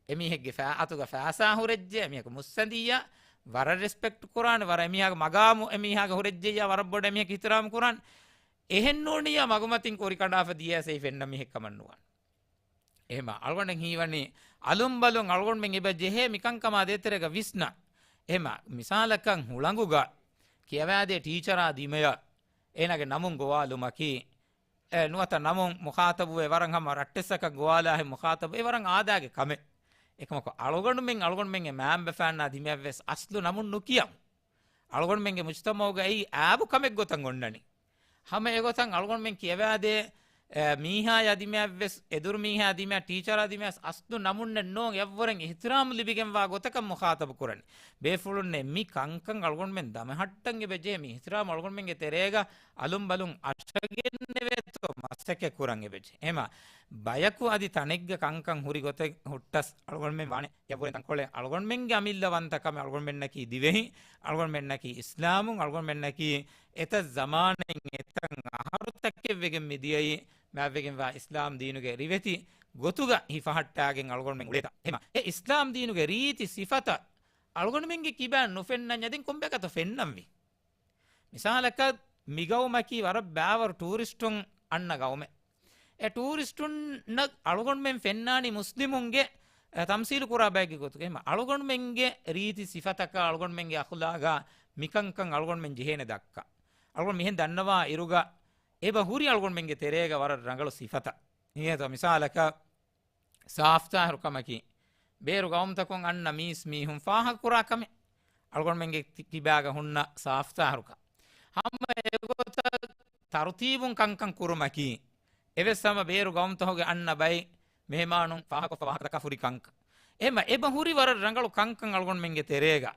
އެމީހެއްގެ ފައި އަތުގަ ފައިސާ ހުރެއްޖެ، އެމީހަކު މުއްސަނދިއްޔާ، ވަރަށް ރެސްޕެކްޓް ކުރާނެ، ވަރަށް އެމީހާގެ މަގާމު އެމީހާގެ ހުރެއްޖެއްޔާ، ވަރަށް ބޮޑަށް އެމީހަކު އިޙްތިރާމް ކުރާނެ. އެހެން ނޫނިއްޔާ މަގުމަތިން ކުރި ކަނޑާފަ ދިޔައަސް އެއީ ފެންނަ މީހެއް ކަމަށް ނުވާނެ. އެހެމަ އަޅުގަނޑަށް ހީވަނީ އަލުންބަލުން އަޅުގަނޑުމެން އެބަ ޖެހޭ މިކަންކަމާ ދޭތެރޭގަ ވިސްނަ. އެހެމަ މިސާލަކަށް ހުޅަނގުގަ ކިޔަވާދޭ ޓީޗަރާ ދިމަޔަށް އޭނާގެ ނަމުން ގޮވާލުމަކީ، އެ، ނުވަތަ ނަމުން މުޚާތަބުވެ ވަރަށް ހަމަ ރައްޓެއްސަކަށް ގޮވާލާހެން މުޚާތަބު އެ ވަރަށް އާދައިގެ ކަމެއް. އެކަމަކު އަޅުގަނޑުމެން އަޅުގަނޑުމެންގެ މައިންބަފައިންނާ ދިމަޔަށްވެސް އަސްލު ނަމުން ނުކިޔަމު. އަޅުގަނޑުމެންގެ މުޖްތަމަޢުގައި އާބު ކަމެއް ގޮތަށް އޮންނަނީ. ހަމަ އެގޮތަށް އަޅުގަނޑުމެން ކިޔަވާދޭ، އެ، މީހާޔާ ދިމަޔަށްވެސް، އެދުރު މީހާ ދިމަޔަށް، ޓީޗަރާ ދިމަޔަށް އަސްލު ނަމުންނެއް ނޯން އެއްވަރެން އިޙްތިރާމް ލިބިގެންވާ ގޮތަކަށް މުޚާތަބު ކުރަނީ. ބޭފުޅުންނޭ މި ކަންކަން އަޅުގަނޑުމެން ދަމަހައްޓަން އެބަޖެހޭ. މި އިޙްތިރާމް އަޅުގަނޑުމެންގެ ތެރޭގަ އަލުންބަލުން އަށަގެންނެވޭތޯ މަސައްކަތް ކުރަން އެބަޖެހޭ. އެހެމަ ބަޔަކު އަދި ތަނެއްގަ ކަންކަން ހުރި ގޮތެއް ހުއްޓަސް އަޅުގަނޑުމެން ވާނެ އެއަށްވުރެ ތަންކޮޅެއް އަޅުގަނޑުމެންގެ އަމިއްލަ ވަންތަކަމެއް، އަޅުގަނޑުމެންނަކީ ދިވެހި، އަޅުގަނޑުމެންނަކީ އިސްލާމުން، އަޅުގަނޑުމެންނަކީ އެތައް ޒަމާނެއް އެތައް އަހަރުތަކެއް ވެގެން މިދިޔައީ މާތްވެގެންވާ އިސްލާމް ދީނުގެ ރިވެތި ގޮތުގަ ހިފަހައްޓާގެން އަޅުގަނޑުމެން އުޅޭތާ. އެހެމަ އެ އިސްލާމް ދީނުގެ ރީތި ސިފަތައް އަޅުގަނޑުމެންގެ ކިބައިން ނުފެންނަންޏާ ދެން ކޮންބައިކަތޯ ފެންނަންވީ؟ މިސާލަކަށް، މިގައުމަކީ ވަރަށް ބާވަރު ޓޫރިސްޓުން އަންނަ ގައުމެއް. އެ ޓޫރިސްޓުންނަށް އަޅުގަނޑުމެން ފެންނާނީ މުސްލިމުންގެ، އެ، ތަމްސީލު ކުރާ ބައެއްގެ ގޮތުގައި. އެހެމަ އަޅުގަނޑުމެންގެ ރީތި ސިފަތަކާ، އަޅުގަނޑުމެންގެ އަޚުލާގާ މިކަންކަން އަޅުގަނޑުމެން ޖެހޭނެ ދައްކަން. އަޅުގަނޑު މިހެން ދަންނަވާ އިރުގަ އެބަ ހުރި އަޅުގަނޑުމެންގެ ތެރޭގަ ވަރަށް ރަނގަޅު ސިފަތައް. އިނގޭތޯ މިސާލަކަށް، ސާފްތާހިރުކަމަކީ، ބޭރު ގައުމުތަކުން އަންނަ މީސް މީހުން ފާހަގަ ކުރާ ކަމެއް. އަޅުގަނޑުމެންގެ ތި-، ކިބާގަ ހުންނަ ސާފްތާހިރުކަން. ހަމަ އެގޮތަށް ތަރުތީބުން ކަންކަން ކުރުމަކީ، އެވެސް ހަމަ ބޭރު ގައުމުތަކުގެ އަންނަ ބައެއް މެހެމާނުން ފާހަގަކޮށްފަ ވާހަކަތަކާ ހުރި ކަންކަން. އެހެމަ އެބަ ހުރި ވަރަށް ރަނގަޅު ކަންކަން އަޅުގަނޑުމެންގެ ތެރޭގަ.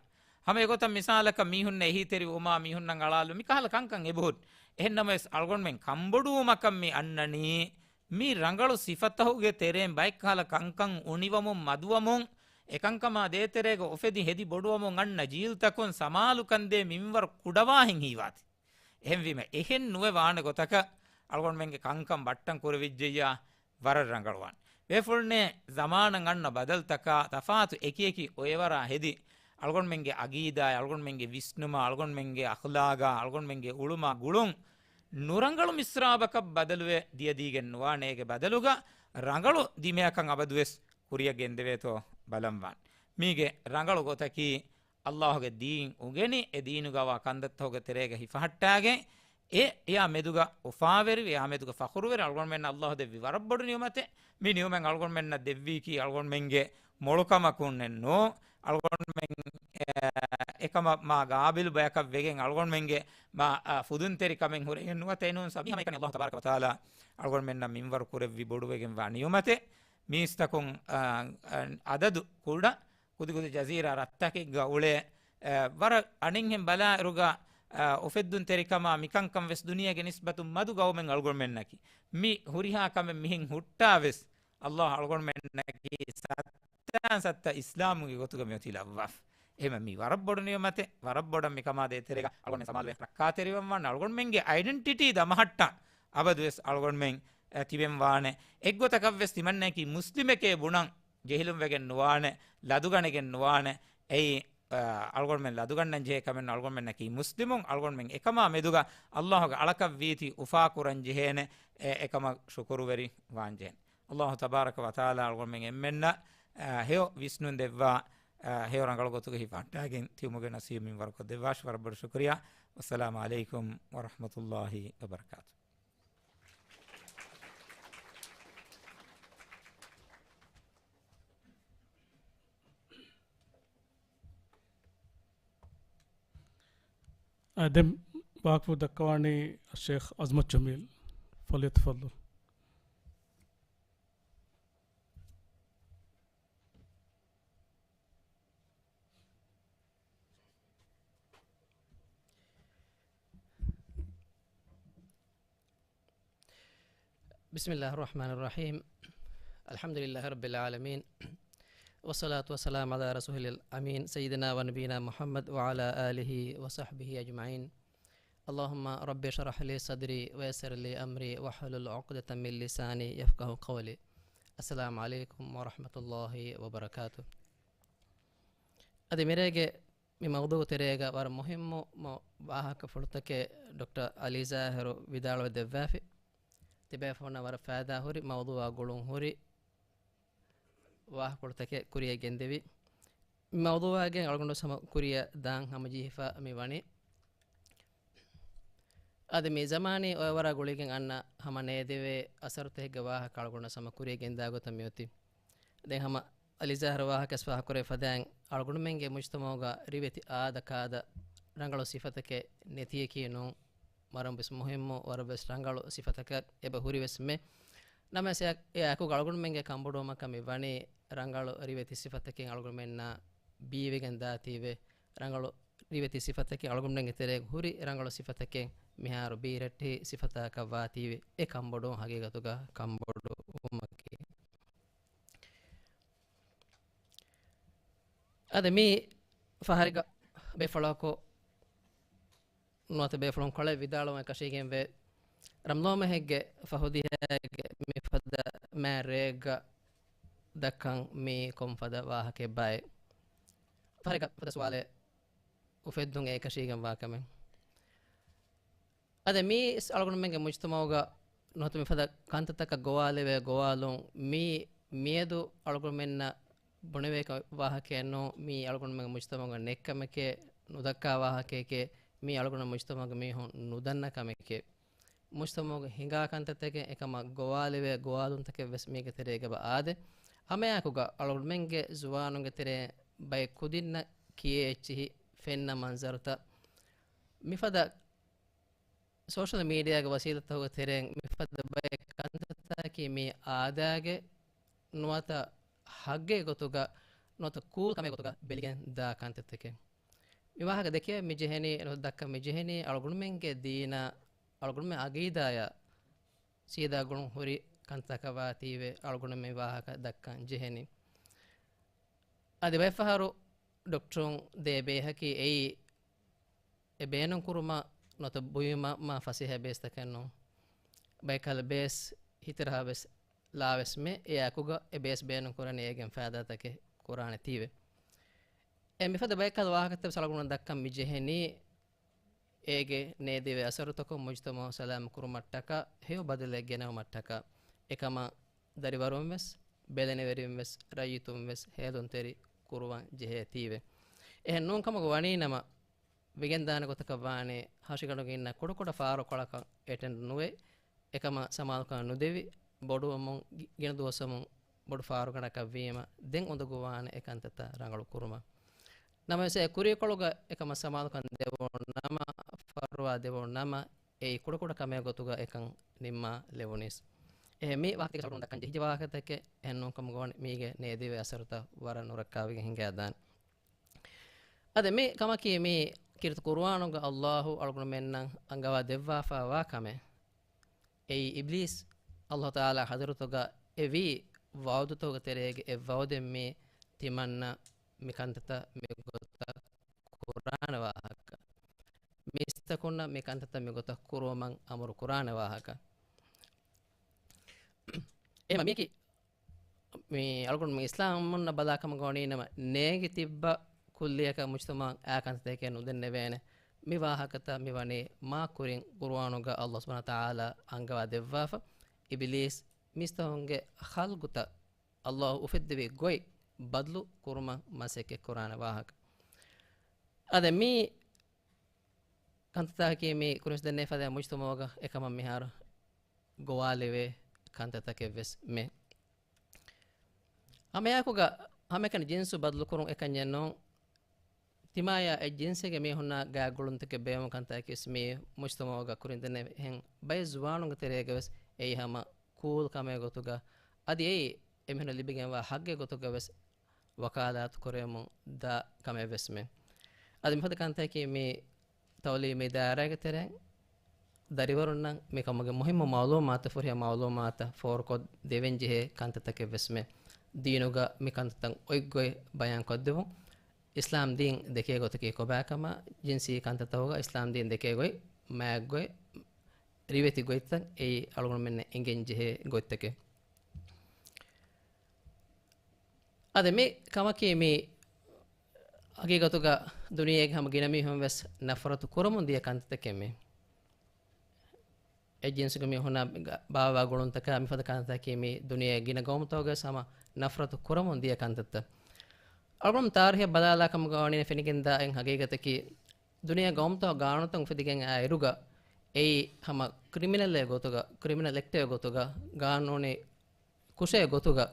ހަމަ އެގޮތަށް މިސާލަކަށް މީހުންނަށް އެހީތެރިވުމާ، މީހުންނަށް އަޅާލު މިކަހަލަ ކަންކަން އެބަހުރި. އެހެންނަމަވެސް އަޅުގަނޑުމެން ކަންބޮޑުވުމަކަށް މި އަންނަނީ، މި ރަނގަޅު ސިފަތަހުގެ ތެރޭން ބައެއްކަހަލަ ކަންކަން އުނިވަމުން މަދުވަމުން، އެކަންކަމާ ދޭތެރޭގަ އުފެދި ހެދި ބޮޑުވަމުން އަންނަ ޖީލްތަކުން ސަމާލުކަންދޭ މިންވަރު ކުޑަވާހެން ހީވާތީ. އެހެންވީމަ، އެހެން ނުވެ ވާނެ ގޮތަކަށް އަޅުގަނޑުމެންގެ ކަންކަން ބައްޓަން ކުރެވިއްޖެއްޔާ، ވަރަށް ރަނގަޅުވާނެ. ބޭފުޅުންނޭ ޒަމާނަށް އަންނަ ބަދަލުތަކާ ތަފާތު އެކިއެކި އޮއެވަރާ ހެދި، އަޅުގަނޑުމެންގެ އަގީދާއެއް، އަޅުގަނޑުމެންގެ ވިސްނުމާ، އަޅުގަނޑުމެންގެ އަޚްލާގާ، އަޅުގަނޑުމެންގެ އުޅުމާ ގުޅުން ނުރަނގަޅު މިސްރާބަކަށް ބަދަލުވެ ދިޔަދީގެން ނުވާނެ. އޭގެ ބަދަލުގަ ރަނގަޅު ދިމަޔަކަށް އަބަދުވެސް ކުރިއަށް ގެންދެވޭތޯ ބަލަންވާނެ. މީގެ ރަނގަޅު ގޮތަކީ، އައްލާހުގެ ދީން އުނގެނި، އެ ދީނުގަވާ ކަންތައްތަކުގެ ތެރޭގަ ހިފަހައްޓާގެން، އެ އެއާ މެދުގަ އުފާވެރިވެ، އެއާ މެދުގަ ފަޚުރުވެރި އަޅުގަނޑުމެންނަށް އައްލާހު ދެއްވި ވަރަށް ބޮޑު ނިޢުމަތެއް. މި ނިޢުމަތް އަޅުގަނޑުމެންނަށް ދެއްވީކީ އަޅުގަނޑުމެންގެ މޮޅުކަމަކުންނެއް ނޫން. އަޅުގަނޑުމެން، އެ، އެކަމަށް މާ ގާބިލު ބަޔަކަށް ވެގެން އަޅުގަނޑުމެންގެ މާ، އާ، ފުދުންތެރިކަމެއް ހުރެގެން ނުވަތަ އެނޫން ސަބީ ހަމައެކަނި އައްލާހު ތަބާރަކަ ވަތަޢާލާ އަޅުގަނޑުމެންނަށް މިންވަރު ކުރެއްވި ބޮޑުވެގެންވާ ނިޢުމަތެއް. މީސްތަކުން، އާ، އާ، އަދަދު ކުޑަ ކުދިކުދި ޖަޒީރާ ރަށްތަކެއްގަ އުޅޭ، އަ، ވަރަށް އަނެއްހެން ބަލާއިރުގަ، އަ، އުފެއްދުންތެރިކަމާ މިކަންކަން ވެސް ދުނިޔޭގެ ނިސްބަތުން މަދު ގައުމެއް އަޅުގަނޑުމެންނަކީ. މި ހުރިހާ ކަމެއް މިހެން ހުއްޓާ ވެސް، އައްލާހު އަޅުގަނޑުމެންނަކީ ސައްތައިން ސައްތަ އިސްލާމުގެ ގޮތުގަ މިއޮތީ ލައްވާފަ. އެހެމަ މީ ވަރަށް ބޮޑު ނިޢުމަތެއް، ވަރަށް ބޮޑަށް މިކަމާ ދޭތެރޭގަ އަޅުގަނޑުމެން ސަމާލުވެ ރައްކާތެރިވަން ވާނެ. އަޅުގަނޑުމެންގެ އައިޑެންޓިޓީ ދަމަހައްޓަން އަބަދުވެސް އަޅުގަނޑުމެން، އެ، ތިބެން ވާނެ. އެއްގޮތަކަށްވެސް ތިމަންނައަކީ މުސްލިމެކޭ ބުނަން ޖެހިލުންވެގެން ނުވާނެ، ލަދުގަނެގެން ނުވާނެ. އެއީ، އަ، އަޅުގަނޑުމެން ލަދުގަންނަން ޖެހޭ ކަމެއް ނޫން. އަޅުގަނޑުމެންނަކީ މުސްލިމުން. އަޅުގަނޑުމެން އެކަމާ މެދުގަ އައްލާހުގެ އަޅަކަށް ވީތީ އުފާކުރަން ޖެހޭނެ، އެ، އެކަމަށް ޝުކުރުވެރި ވާން ޖެހޭނެ. އައްލާހު ތަބާރަކަ ވަތަޢާލާ އަޅުގަނޑުމެން އެންމެންނަށް، އަ، ހެޔޮ ވިސްނުން ދެއްވާ، އާ، ހެޔޮ ރަނގަޅު ގޮތުގައި ވަންޓާގެން ތިބުމުގެ ނަސީބު މިންވަރުކޮށްދެއްވާށި. ވަރަށް ބޮޑަށް ޝުކުރިއްޔާ. ވައްސަލާމު ޢަލައިކުމް ވަރަޙްމަތުﷲ ވަބަރަކާތު. އާ، ދެން ވާހަކަ ދައްކަވާނީ އައްޝޭޚް އަޒްމަތް ޖަމީލް. ފަލްޔަތަފައްޟަލް. بسم الله الرحمن الرحيم. الحمد لله رب العالمين. والصلاة والسلام على رسوله الأمين سيدنا ونبينا محمد وعلى آله وصحبه أجمعين. اللهم رب اشرح لي صدري ويسر لي أمري واحلل عقدة من لساني يفقهوا قولي. السلام عليكم ورحمة الله وبركاته. އަދި މިރޭގެ މި މައުޟޫޢު ތެރޭގަ ވަރަށް މުހިއްމު މަ-، ވާހަކަފުޅުތަކެއް ޑޮކްޓަރ އަލީ ޒާހިރު ވިދާޅުވެ ދެއްވާފި. ތިބޭފުޅުންނަށް ވަރަށް ފައިދާ ހުރި މައުޟޫޢާ ގުޅުން ހުރި ވާހަކަފުޅުތަކެއް ކުރިއަށް ގެންދެވި. މި މައުޟޫޢާގެން އަޅުގަނޑު ހަމަ ކުރިއަށް ދާން ހަމަޖެހިފަ މި ވަނީ. އަދި މި ޒަމާނީ އޮއެވަރާ ގުޅިގެން އަންނަ ހަމަ ނޭދެވޭ އަސަރުތަކެއްގެ ވާހަކަ އަޅުގަނޑު ހަމަ ކުރިއަށް ގެންދާ ގޮތަށް މިއޮތީ. ދެން ހަމަ އަލީ ޒާހިރު ވާހަކަ ފާހަގަކުރެއްވި ފަދައިން އަޅުގަނޑުމެންގެ މުޖްތަމަޢުގަ ރިވެތި އާދަ ކާދަ ރަނގަޅު ސިފަތަކެއް ނެތިއެކީ ނޫން. ވަރަށް ވެސް މުހިއްމު، ވަރަށް ވެސް ރަނގަޅު ސިފަތަކެއް އެބަ ހުރި ވެސް މެ. ނަމަވެސް އެ، އެއާއެކު އަޅުގަނޑުމެންގެ ކަންބޮޑުވުމަކަށް މި ވަނީ ރަނގަޅު ރިވެތި ސިފަތަކެއް އަޅުގަނޑުމެންނާ ބީވެގެން ދާތީވެ. ރަނގަޅު ރިވެތި ސިފަތަކެއް އަޅުގަނޑުމެންގެ ތެރޭގަ ހުރި ރަނގަޅު ސިފަތަކެއް މިހާރު ބީރައްޓެހި ސިފަތަކަށް ވާތީވެ. އެ ކަންބޮޑުވުން ހަގީގަތުގަ ކަންބޮޑުވުމަކީ. އަދި މި ފަހަރެއްގަ ބޭފުޅަކު ނުވަތަ ބޭފުޅުން ކޮޅެއް ވިދާޅުވުން އެކަށީގެންވޭ. ރަމަޟާން މަހެއްގެ ފަހު ދިހައިގެ މިފަދަ މާތް ރެއެއްގަ ދައްކަން މީ ކޮންފަދަ ވާހަކައެއްބާއޭ؟ ފަހަރެއްގަ ފަދަ ސުވާލެއް އުފެއްދުން އެކަށީގެންވާ ކަމެއް. އަދި މީ އަޅުގަނޑުމެންގެ މުޖްތަމަޢުގަ ނުވަތަ މިފަދަ ކަންތައްތަކަށް ގޮވާލެވޭ ގޮވާލުން މީ މިއަދު އަޅުގަނޑުމެންނަށް ބުނެވޭ ވާހަކައެއް ނޫން. މީ އަޅުގަނޑުމެންގެ މުޖްތަމަޢުގަ ނެތްކަމެކޭ، ނުދައްކާ ވާހަކައެކޭ. މީ އަޅުގަނޑު މުޖްތަމަޢުގެ މީހުން ނުދަންނަ ކަމެކޭ. މުޖްތަމަޢުގަ ހިނގާ ކަންތައްތަކެއް އެކަމަށް ގޮވާލެވޭ ގޮވާލުންތަކެއް ވެސް މީގެ ތެރޭގަ އާދޭ. ހަމައެއާއެކުގަ އަޅުގަނޑުމެންގެ ޒުވާނުންގެ ތެރޭ ބައެއް ކުދިންނަށް ކިޔޭ އެއްޗިހި ފެންނަ މަންޒަރުތައް މިފަދަ ސޯޝަލް މީޑިއާގެ ވަސީލަތްތަކުގެ ތެރެއިން މިފަދަ ބައެއް ކަންތައްތަކަކީ މީ އާދައިގެ ނުވަތަ ހައްގެއް ގޮތުގަ ނުވަތަ ކޫލް ކަމެއް ގޮތުގަ ބެލިގެން ދާ ކަންތައްތަކެއް. މި ވާހަކަ ދެކެވެން މި ޖެހެނީ، ނުވަތަ ދައްކަން މި ޖެހެނީ އަޅުގަނޑުމެންގެ ދީނާ، އަޅުގަނޑުމެން އަގީދާޔާ ސީދާ ގުޅުން ހުރި ކަންތަކަށް ވާތީވެ އަޅުގަނޑު މި ވާހަކަ ދައްކަން ޖެހެނީ. އަދި ބައެއްފަހަރު ޑޮކްޓަރުން ދޭ ބޭހަކީ އެއީ އެ ބޭނުންކުރުމަށް ނުވަތަ ބުއިމަށް މާ ފަސޭހަ ބޭސްތަކެއް ނޫން. ބައެއްކަލަ ބޭސް ހިތިރަހަ ވެސް ލާވެސް މެ އެއާއެކުގަ އެ ބޭސް ބޭނުން ކުރަނީ އޭގެން ފައިދާތަކެއް ކުރާނެތީވެ. އެ މިފަދަ ބައެއްކަލަ ވާހަކަތައް ވެސް އަޅުގަނޑު ދައްކަން މި ޖެހެނީ އޭގެ ނޭދެވޭ އަސަރުތަކުން މުޖްތަމަޢު ސަލާމަތް ކުރުމަށްޓަކާ ހެޔޮ ބަދަލެއް ގެނައުމަށްޓަކާ. އެކަމަށް ދަރިވަރުން ވެސް، ބެލެނިވެރިން ވެސް، ރައްޔިތުން ވެސް ހޭލުންތެރި ކުރުވަން ޖެހޭތީވެ. އެހެން ނޫން ކަމަކު ވަނީ ނަމަ، ވެގެންދާނެ ގޮތަކަށް ވާނެ، ހަށިގަނޑުގެ އިންނަ ކުޑަކުޑަ ފާރުކޮޅަކަށް އެޓެންޑް ނުވެ، އެކަމަށް ސަމާލުކަން ނުދެވި، ބޮޑުވަމުން ގި-، ގިނަ ދުވަސްވަމުން ބޮޑު ފާރުގަނޑަކަށް ވީމަ، ދެން އުނދަގޫވާނެ އެ ކަންތައްތައް ރަނގަޅު ކުރުމަށް. ނަމަވެސް އެ ކުރީކޮޅުގަ އެކަމަށް ސަމާލުކަން ދެވުނު ނަމަ، ފަރުވާ ދެވުނު ނަމަ، އެއީ ކުޑަކުޑަ ކަމެއް ގޮތުގަ އެކަން ނިންމާލެވުނީސް. އެހެން މި ވާހަކަތަކެއް އަޅުގަނޑު ދައްކަން ޖެހިއްޖެ ވާހަކަތަކެއް އެހެން ނޫންކަމުގަ ވަނީ މީގެ ނޭދެވޭ އަސަރުތައް ވަރަށް ނުރައްކާވެގެން ހިނގާދާނެ. އަދި މި ކަމަކީ މި ކީރިތި ޤުރުއާނުގަ ﷲ އަޅުގަނޑުމެންނަށް އަންގަވާ ދެއްވާފައިވާ ކަމެއް. އެއީ އިބްލީސް ﷲ ތަޢާލާ ޙަޟްރަތުގަ އެ ވީ ވަޢުދުތަކުގެ ތެރޭގަ އެއް ވަޢުދެއް މީ ތިމަންނަ މި ކަންތައްތައް މި ގޮތަށް ކުރާނެ ވާހަކަ. މީސްތަކުންނަށް މި ކަންތައްތައް މި ގޮތަށް ކުރުވަމަށް އަމުރު ކުރާނެ ވާހަކަ. އެހެން މީކީ މި އަޅުގަނޑު މި އިސްލާމުންނަށް ބަލާކަމަށް ގޮވަނީ ނަމަ، ނޭނގި ތިއްބަ ކުއްލިއަކަށް މުޖްތަމަޢަށް އާ ކަންތައްތަކެއް ނުދެންނެވޭނެ. މި ވާހަކަތައް މި ވަނީ މާ ކުރިން ޤުރުއާނުގަ ﷲ ސުބްޙާނަހޫ ވަތަޢާލާ އަންގަވާ ދެއްވާފަ. އިބިލީސް މީސްތަކުންގެ ޚަލްޤުތައް ﷲ އުފެއްދެވި ގޮތް ބަދަލު ކުރުމަށް މަސައްކަތް ކުރާނެ ވާހަކަ. އަދި މި ކަންތައްތަކަކީ މި ކުރިންސް ދެންނެވި ފަދަ މުޖްތަމަޢުގަ އެކަމަށް މިހާރު ގޮވާލެވޭ ކަންތައްތަކެއް ވެސް މެ. ހަމައެކުގަ ހަމައެކަނި ޖިންސު ބަދަލުކުރުން އެކަންޏެއް ނޫން. ތިމާޔާ އެއް ޖިންސެއްގެ މީހުންނާ ގާތް ގުޅުންތަކެއް ބޭއްވުމަށް ކަންތައްތަކީ ވެސް މި މުޖްތަމަޢުގަ ކުރިން ދެންނެވި އެހެން ބައެއް ޒުވާނުންގެ ތެރޭގަ ވެސް އެއީ ހަމަ ކޫލް ކަމެއް ގޮތުގަ އަދި އެއީ އެމީހުންނަށް ލިބިގެންވާ ހައްގެއް ގޮތުގަ ވެސް ވަކާލާތު ކުރެވެމުން ދާ ކަމެއް ވެސް މެ. އަދި މިފަދަ ކަންތަކީ މި ތަޢުލީމީ ދާއިރާގެ ތެރެއިން ދަރިވަރުންނަށް މިކަމުގެ މުހިއްމު މަޢުލޫމާތު، ފުރިހަމަ މަޢުލޫމާތަށް ފޯރުކޮށް ދެވެން ޖެހޭ ކަންތައްތަކެއް ވެސް މެ. ދީނުގަ މި ކަންތައްތައް އޮތްގޮތް ބަޔާން ކޮށްދެވުން. އިސްލާމް ދީން ދެކޭ ގޮތަކީ ކޮބާކަމަށް، ޖިންސީ ކަންތައްތަކުގަ އިސްލާމް ދީން ދެކޭ ގޮތް، މާތް ގޮތް، ރިވެތި ގޮތްތައް އެއީ އަޅުގަނޑުމެންނަށް އެނގެން ޖެހޭ ގޮތްތަކެއް. އަދި މި ކަމަކީ މި ހަގީގަތުގަ ދުނިޔޭގެ ހަމަ ގިނަ މީހުން ވެސް ނަފްރަތު ކުރަމުން ދިޔަ ކަންތައްތަކެއް މި. އެއް ޖިންސުގެ މީހުންނާ ބާއްވާ ގުޅުންތަކާ މިފަދަ ކަންތަކަކީ މި ދުނިޔޭގެ ގިނަ ގައުމުތަކުގަ ވެސް ހަމަ ނަފްރަތު ކުރަމުން ދިޔަ ކަންތައްތައް. އަޅުގަނޑު ތާރީހަށް ބަލާލާ ކަމުގަ ވަނީ ފެނިގެންދާ އެއް ހަގީގަތަކީ، ދުނިޔޭ ގައުމުތަކު ގާނޫނުތައް އުފެދިގެން އާ އިރުގަ އެއީ ހަމަ ކްރިމިނަލްއެއް ގޮތުގަ، ކްރިމިނަލް އެކްޓެއް ގޮތުގަ، ގާނޫނީ ކުށެއް ގޮތުގަ،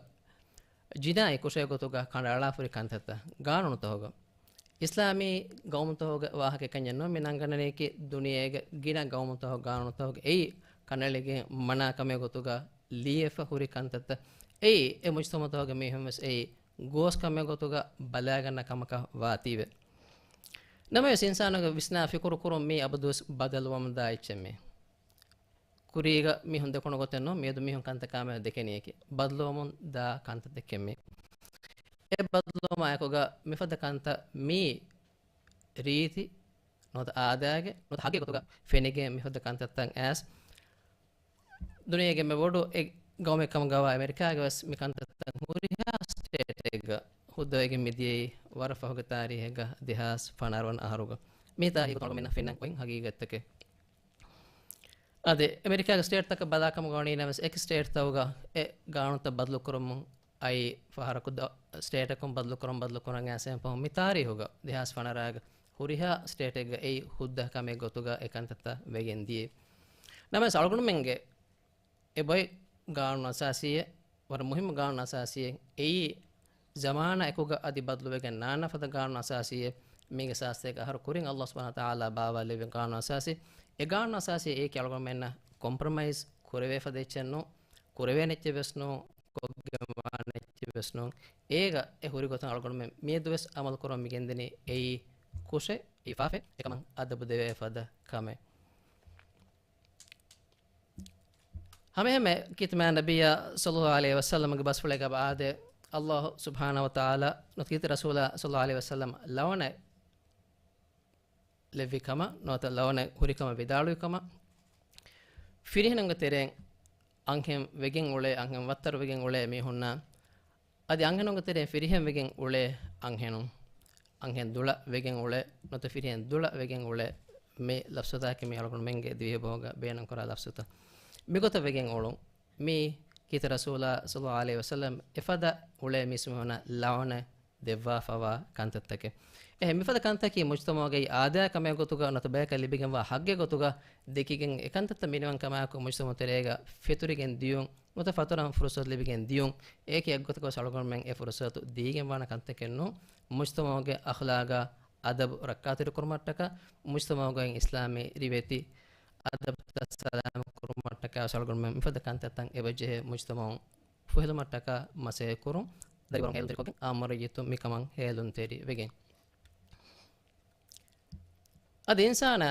ޖިނާއީ ކުށެއް ގޮތުގަ ކަނޑައަޅާފަ ހުރި ކަންތައްތައް ގާނޫނުތަކުގަ. އިސްލާމީ ގައުމުތަކުގެ ވާހަކައެއްކަންޏެއް ނޫން މި ނަންގަންނަނީކީ، ދުނިޔޭގެ ގިނަ ގައުމުތަކު ގާނޫނުތަކުގަ އެއީ ކަނޑައެޅިގެން މަނާ ކަމެއް ގޮތުގަ ލިޔެފަ ހުރި ކަންތައްތައް. އެއީ އެ މުޖްތަމަޢުތަކުގެ މީހުން ވެސް އެއީ ގޯސް ކަމެއް ގޮތުގަ ބަލާގަންނަ ކަމަކަށް ވާތީވެ. ނަމަވެސް އިންސާނުގެ ވިސްނާ ފިކުރު ކުރުން މީ އަބަދުވެސް ބަދަލުވަމުން ދާ އެއްޗެއް މީ. ކުރީގަ މީހުން ދެކުނު ގޮތެއް ނޫން، މިއަދު މީހުން ކަންތައް ކާމެއް ދެކެނީކީ ބަދަލުވަމުން ދާ ކަންތައްތަކެއް މީ. އެ ބަދަލުވުމާ އެކުގަ މިފަދަ ކަންތައް މީ ރީތި ނުވަތަ އާދައިގެ ނުވަތަ ހައްގެއް ގޮތުގަ ފެނިގެން މިފަދަ ކަންތައްތައް އައިސް، ދުނިޔޭގެ މެ ބޮޑު އެއް ގައުމެއް ކަމުގަވާ އެމެރިކާގެ ވެސް މި ކަންތައްތައް ހުރިހާ ސްޓޭޓެއްގަ ހުއްދަވެގެން މިދިޔައީ ވަރަށް ފަހުގެ ތާރީހެއްގަ ދެހާސް ފަނަރަ ވަނަ އަހަރުގަ. މީ ތާރީހު އަޅުގަނޑުމެންނަށް ފެންނަން އޮތް ހަގީގަތްތަކެއް. އަދި އެމެރިކާގެ ސްޓޭޓްތަކަށް ބަލާކަމުގަ ވަނީ ނަމަވެސް އެކި ސްޓޭޓްތަކުގަ އެ ގާނޫނުތައް ބަދަލުކުރަމުން އައި ފަހަރަކު ދަ-، ސްޓޭޓަކުން ބަދަލުކުރަން ބަދަލުކުރަން އައިސް ފަހު މި ތާރީހުގަ ދެހާސް ފަނަރަގަ ހުރިހާ ސްޓޭޓެއްގަ އެއީ ހުއްދަ ކަމެއް ގޮތުގަ އެ ކަންތައްތައް ވެގެން ދިޔަ. ނަމަވެސް އަޅުގަނޑުމެންގެ އެބައި ގާނޫނު އަސާސީއެއް، ވަރަށް މުހިއްމު ގާނޫނު އަސާސީއެއް، އެއީ ޒަމާނާ އެކުގަ އަދި ބަދަލުވެގެން ނާންނަ ފަދަ ގާނޫނު އަސާސީއެއް. މީގެ ސާސްތޭކަ އަހަރު ކުރިން އައްލާހު ސުބްޙާނަހު ވަތަޢާލާ ބާވާލެއްވި ގާނޫނު އަސާސީ. އެ ގާނޫނު އަސާސީ އެއީކީ އަޅުގަނޑުމެންނަށް ކޮމްޕްރޮމައިޒް ކުރެވޭ ފަދަ އެއްޗެއް ނޫން، ކުރެވޭނެ އެއްޗެއް ވެސް ނޫން، ކޮށްގެން ވާނެ އެއްޗެއް ވެސް ނޫން. އޭގަ އެ ހުރި ގޮތުން އަޅުގަނޑުމެން މިއަދު ވެސް އަމަލު ކުރަމުން މި ގެންދެނީ އެއީ ކުށެއް، އެއީ ފާފައެއް، އެކަމަށް އަދަބު ދެވޭ ފަދަ ކަމެއް. ހަމައެހެންމެ ކީރިތި މާތް ނަބިއްޔާ ޞައްލައްލާހު ޢަލައިހި ވަސައްލަމްގެ ބަސްފުޅެއްގަ އާދޭ، އައްލާހު ސުބްޙާނަހު ވަތަޢާލާ ނުވަތަ ކީރިތި ރަސޫލާ ޞައްލައްލާހު ޢަލައިހި ވަސައްލަމް ލަޢުނަތް ލެއްވި ކަމަށް ނުވަތަ ލަޢުނަތް ހުރި ކަމަށް ވިދާޅުވި ކަމަށް، ފިރިހެނުންގެ ތެރެއިން އަންހެން ވެގެން އުޅޭ، އަންހެން ވައްތަރު ވެގެން އުޅޭ މީހުންނާ އަދި އަންހެނުންގެ ތެރެއިން ފިރިހެން ވެގެން އުޅޭ އަންހެނުން، އަންހެން ދުޅަ ވެގެން އުޅޭ ނުވަތަ ފިރިހެން ދުޅަ ވެގެން އުޅޭ، މި ލަފްޒުތަކީ މި އަޅުގަނޑުމެންގެ ދިވެހި ބަހުގަ ބޭނުންކުރާ ލަފްޒުތައް. މިގޮތަށް ވެގެން އުޅުން މީ ކީރިތި ރަސޫލާ ޞައްލައްލާހު ޢަލައިހި ވަސައްލަމް އެފަދަ އުޅޭ މީސްމީހުންނަށް ލަޢުނަތް ދެއްވާފަވާ ކަންތައްތަކެއް. އެހެން މިފަދަ ކަންތަކީ މުޖްތަމަޢުގައި އާދަޔާ ކަމެއް ގޮތުގަ ނުވަތަ ބަޔަކަށް ލިބިގެންވާ ހައްގެއް ގޮތުގަ ދެކިގެން އެކަންތައްތައް މިނިވަން ކަމާއެކު މުޖްތަމަޢު ތެރޭގަ ފެތުރިގެން ދިޔުން ނުވަތަ ފަތުރަން ފުރުޞަތު ލިބިގެން ދިޔުން. އެއީކީ އެއްގޮތަކަށް ވެސް އަޅުގަނޑުމެން އެ ފުރުޞަތު ދީގެންވާނެ ކަންތަކެއް ނޫން. މުޖްތަމަޢުގެ އަޚްލާގާ އަދަބު ރައްކާތެރިކުރުމަށްޓަކާ، މުޖްތަމަޢުގައި އިސްލާމީ ރިވެތި އަދަބުތައް ސަލާމަތްކުރުމަށްޓަކާ ވެސް އަޅުގަނޑުމެން މިފަދަ ކަންތައްތައް އެބަޖެހޭ މުޖްތަމަޢު ފުހެލުމަށްޓަކާ މަސައްކަތްކުރުން، ދަރިވަރުން ހޭލުންތެރިކޮށްގެން އާއްމު ރައްޔިތުން މިކަމަށް ހޭލުންތެރިވެގެން. އަދި އިންސާނާ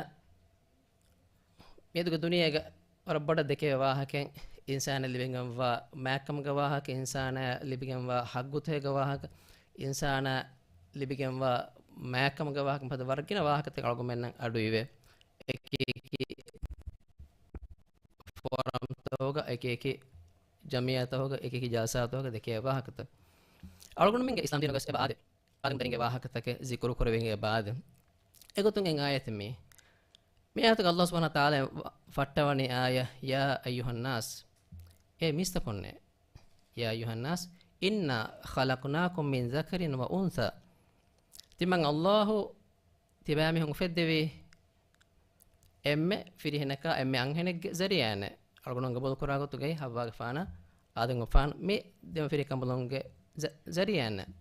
މިއަދުގެ ދުނިޔޭގަ ވަރަށް ބޮޑަށް ދެކެވޭ ވާހަކައެއް، އިންސާނާ ލިބިގެންވާ މާތްކަމުގެ ވާހަކަ، އިންސާނާ ލިބިގެންވާ ހައްގުތަކެއްގެ ވާހަކަ، އިންސާނާ ލިބިގެންވާ މާތްކަމުގެ ވާހަކަ، މިފަދަ ވަރަށް ގިނަ ވާހަކަތަކެއް އަޅުގަނޑުމެންނަށް އަޑުއިވޭ. އެކި އެކި ފޯރަމްތަކުގަ، އެކި އެކި ޖަމިއްޔާތަކުގަ، އެކި އެކި ޖަލްސާތަކުގަ ދެކޭ ވާހަކަތައް. އަޅުގަނޑުމެންގެ އިސްލާމް ދީނުގަސް އެބަ އާދެ، އާދެމު ދަރިންގެ ވާހަކަތަކެއް ޒިކުރު ކުރެވިގެން އެބަ އާދެ. އެގޮތުން އެ އާޔަތެއް މީ. މި އާޔަތުގަ އައްލާހު ސުބްޙާނަހު ވަތަޢާލާ ފައްޓަވަނީ އާޔަތް، يا أيها الناس، އޭ މީސްތަކުންނޭ. يا أيها الناس إنا خلقناكم من ذكر وأنثى. ތިމަން ﷲ ތިބާމީހުން އުފެއްދެވީ އެންމެ ފިރިހެނަކާ އެންމެ އަންހެނެއްގެ ޒަރީޢާއިން. އަޅުގަނޑުމެން ގަބޫލުކުރާ ގޮތުގައި ޙައްވާގެފާނާ އާދަމްގެފާނު މި ދެމަފިރިކަނބަލުންގެ ޒަ-، ޒަރީޢާއިން.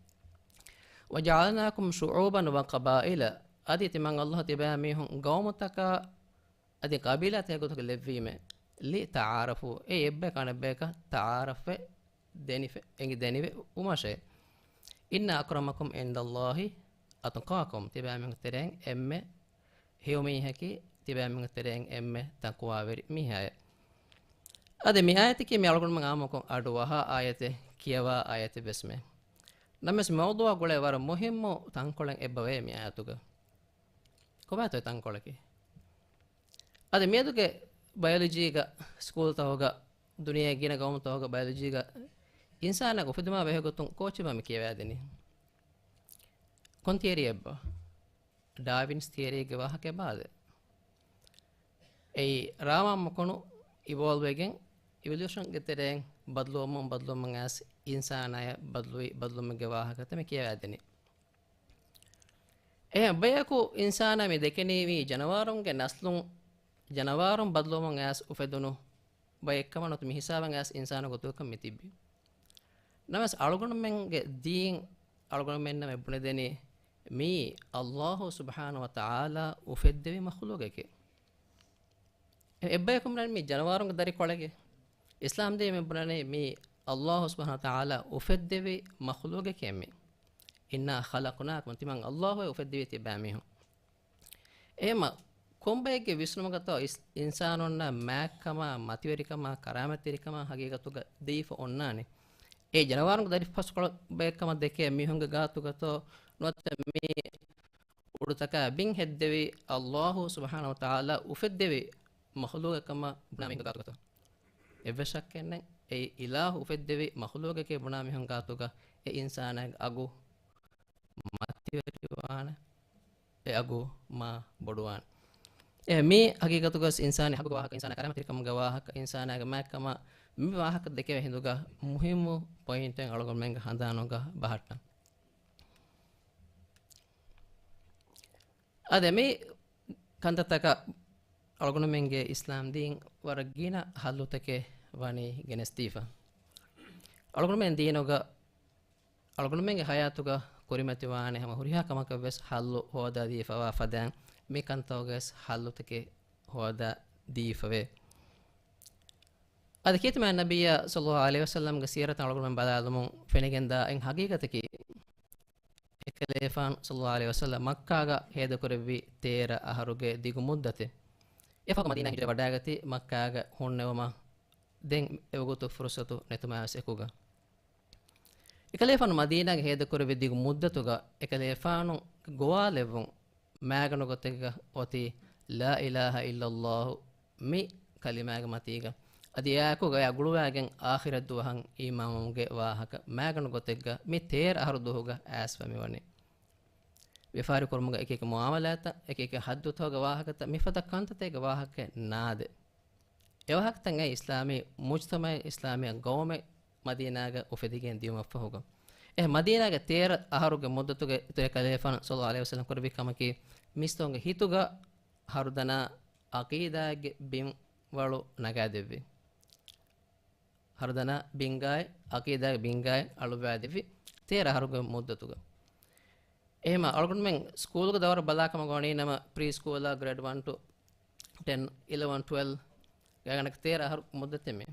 وجعلناكم شعوبا وقبائل. އަދި ތިމަން ﷲ ތިބާމީހުން ގައުމުތަކާ އަދި ޤަބީލާތަކެއް ގޮތުގަ ލެއްވީމޭ. لتعارفوا، އެ އެއްބަޔަކު އަނެއްބަޔަކަށް ތަޢާރަފްވެ ދެނިފެ-، އެނގި ދެނިވެ އުމަށޭ. إن أكرمكم عند الله أتقاكم، ތިބާމީހުންގެ ތެރެއިން އެންމެ ހެޔޮމީހަކީ، ތިބާމީހުންގެ ތެރެއިން އެންމެ ތަޤްވާވެރި މީހާއޭ. އަދި މި އާޔަތަކީ މި އަޅުގަނޑުމެން އާއްމުކޮށް އަޑުއަހާ އާޔަތެއް، ކިޔަވާ އާޔަތެއް ވެސްމެ. ނަމަވެސް މައުޟޫޢާ ގުޅޭ ވަރަށް މުހިއްމު ތަންކޮޅެއް އެބަވޭ މި އާޔަތުގަ. ކޮބާތޯ ތަންކޮޅަކީ؟ އަދި މިއަދުގެ ބަޔޮލޮޖީގަ ސްކޫލްތަކުގަ ދުނިޔޭގެ ގިނަ ގައުމުތަކުގަ ބަޔޮލޮޖީގަ އިންސާނާގެ އުފެދުމާ ބެހޭ ގޮތުން ކޯޗެއްބާ މި ކިޔަވާދެނީ؟ ކޮން ތިއަރީއެއްބާ؟ ޑާވިންސް ތިއަރީގެ ވާހަކައެއް ބާދެ. އެއީ ރާމާ މަކޮނު އިވޯލްވްވެގެން އިވޮލޫޝަންގެ ތެރެއިން ބަދަލުވަމުން ބަދަލުވަމުން އައިސް އިންސާނާޔަށް ބަދަލުވި ބަދަލުވުމެއްގެ ވާހަކަތައް މި ކިޔަވާދެނީ. އެހެން ބަޔަކު އިންސާނާ މި ދެކެނީ މީ ޖަނަވާރުންގެ ނަސްލުން ޖަނަވާރުން ބަދަލުވަމުން އައިސް އުފެދުނު ބައެއްކަމަށް ނުވަތަ މި ހިސާބަށް އައިސް އިންސާނު ގޮތުގަ މި ތިއްބީ. ނަމަވެސް އަޅުގަނޑުމެންގެ ދީން އަޅުގަނޑުމެންނަށް މި ބުނެދެނީ މީ ﷲ ސުބްޙާނަހޫ ވަތަޢާލާ އުފެއްދެވި މަޚްލޫގެކޭ. އެއްބަޔަކު ބުނަނީ މީ ޖަނަވާރުންގެ ދަރިކޮޅެކޭ. އިސްލާމް ދީން މި ބުނަނީ މީ ﷲ ސުބްޙާނަހޫ ވަތަޢާލާ އުފެއްދެވި މަޚްލޫގެކޭ މީ. إنا خلقناكم، ތިމަން ﷲ އުފެއްދެވީ ތިބާމީހުން. އެހެމަ ކޮންބައެއްގެ ވިސްނުމަކަށްތޯ އިސް-، އިންސާނުންނަށް މާތްކަމާ، މަތިވެރިކަމާ، ކަރާމަތްތެރިކަމާ ހަގީގަތުގަ ދީފަ އޮންނާނެ؟ އެ ޖަނަވާރުންގެ ދަރިފަސްކޮޅު ބައެއްކަމަށް ދެކޭ މީހުންގެ ގާތުގަތޯ ނުވަތަ މީ އުޑުތަކާ ބިން ހެއްދެވި ﷲ ސުބްޙާނަހޫ ވަތަޢާލާ އުފެއްދެވި މަޚްލޫގެކަމަށް ބުނާ މީހުންގެ ގާތުގަތޯ؟ އެއްވެސް ޝައްކެއް ނެތް. އެއީ އިލާހު އުފެއްދެވި މަޚްލޫގެކޭ ބުނާ މީހުން ގާތުގަ އެ އިންސާނާގެ އަގު މަތިވެރިވާނެ، އެ އަގު މާ ބޮޑުވާނެ. އެ މީ ހަގީގަތުގަސް އިންސާނީ ހަގުގެ ވާހަކަ، އިންސާނާ ކަރާމަތްތެރިކަމުގެ ވާހަކަ، އިންސާނާގެ މާތްކަމާ މި ވާހަކަ ދެކެވޭ ހިނދުގަ މުހިއްމު ޕޮއިންޓެއް އަޅުގަނޑުމެންގެ ހަނދާނުގަ ބަހައްޓަން. އަދި މި ކަންތައްތަކަށް އަޅުގަނޑުމެންގެ އިސްލާމް ދީން ވަރަށް ގިނަ ހައްލުތަކެއް ވަނީ ގެނެސްދީފަ. އަޅުގަނޑުމެން ދީނުގަ އަޅުގަނޑުމެންގެ ހަޔާތުގަ ކުރިމަތިވާނެ ހަމަ ހުރިހާ ކަމަކަށް ވެސް ހައްލު ހޯދާދީފަވާ ފަދައިން، މި ކަންތައް ވެސް ހައްލުތަކެއް ހޯދާ ދީފަވޭ. އަދި ކީރިތި މާތް ނަބިއްޔާ ޞައްލައްލާހު ޢަލައިހި ވަސައްލަމްގެ ސީރަތަށް އަޅުގަނޑުމެން ބަލާލުމުން ފެނިގެންދާ އެއް ހަގީގަތަކީ، އެކަލޭފާނު ޞައްލައްލާހު ޢަލައިހި ވަސައްލަމް މައްކާގަ ހޭދަކުރެއްވި ތޭރަ އަހަރުގެ ދިގު މުއްދަތެއް. އެފަހު މަދީނާ ހިޖުރަ ވަޑައިގަތީ މައްކާގަ ހުންނެވުމަށް ދެން އެވަގުތު ފުރުޞަތު ނެތުމާވެސް އެކުގަ. އެކަލޭފާނު މަދީނާގަ ހޭދަކުރެއްވި ދިގު މުއްދަތުގަ އެކަލޭފާނު ގޮވާލެއްވުން މާގަނޑު ގޮތެއްގަ އޮތީ لا إله إلا الله މި ކަލިމާގެ މަތީގަ. އަދި އެއާއެކު ގަޔާ ގުޅުވާގެން އާޚިރަތް ދުވަހަށް އީމާންވުމުގެ ވާހަކަ މާގަނޑު ގޮތެއްގަ މި ތޭރަ އަހަރު ދުވަހުގަ އައިސްފަ މިވަނީ. ވިޔަފާރި ކުރުމުގަ އެކި އެކި މުއާމަލާތައް، އެކި އެކި ހައްދުތަކުގެ ވާހަކަތައް، މިފަދަ ކަންތައްތަކުގެ ވާހަކައެއް ނާދެ. އެވާހަކަތައް އެ އިސްލާމީ މުޖްތަމަޢެއް، އިސްލާމީ ގައުމެއް މަދީނާގަ އުފެދިގެން ދިޔުމަށްފަހުގަ. އެ މަދީނާގެ ތޭރަ އަހަރުގެ މުއްދަތުގެ އިތުރަށް ކަލޭފާނު ޞައްލައްލާހު ޢަލައިހި ވަސައްލަމް ކުރެއްވި ކަމަކީ، މީސްތަކުންގެ ހިތުގަ ހަރުދަނާ ޢަޤީދާގެ ބިންވަޅު ނަގާދެއްވި. ހަރުދަނާ ބިންގާއި، ޢަޤީދާގެ ބިންގާއި އަޅުވާދެއްވި ތޭރަ އަހަރުގެ މުއްދަތުގަ. އެހެމަ އަޅުގަނޑުމެން ސްކޫލުގެ ދައުރަށް ބަލާކަމަށް ގޮވަނީ ނަމަ، ޕްރީ ސްކޫލާ، ގްރޭޑް ވަން ޓު ޓެން، އިލެވަން ޓްވެލްވް ގާތްގަނޑަކަށް ތޭރަ އަހަރު މުއްދަތެއް މީ.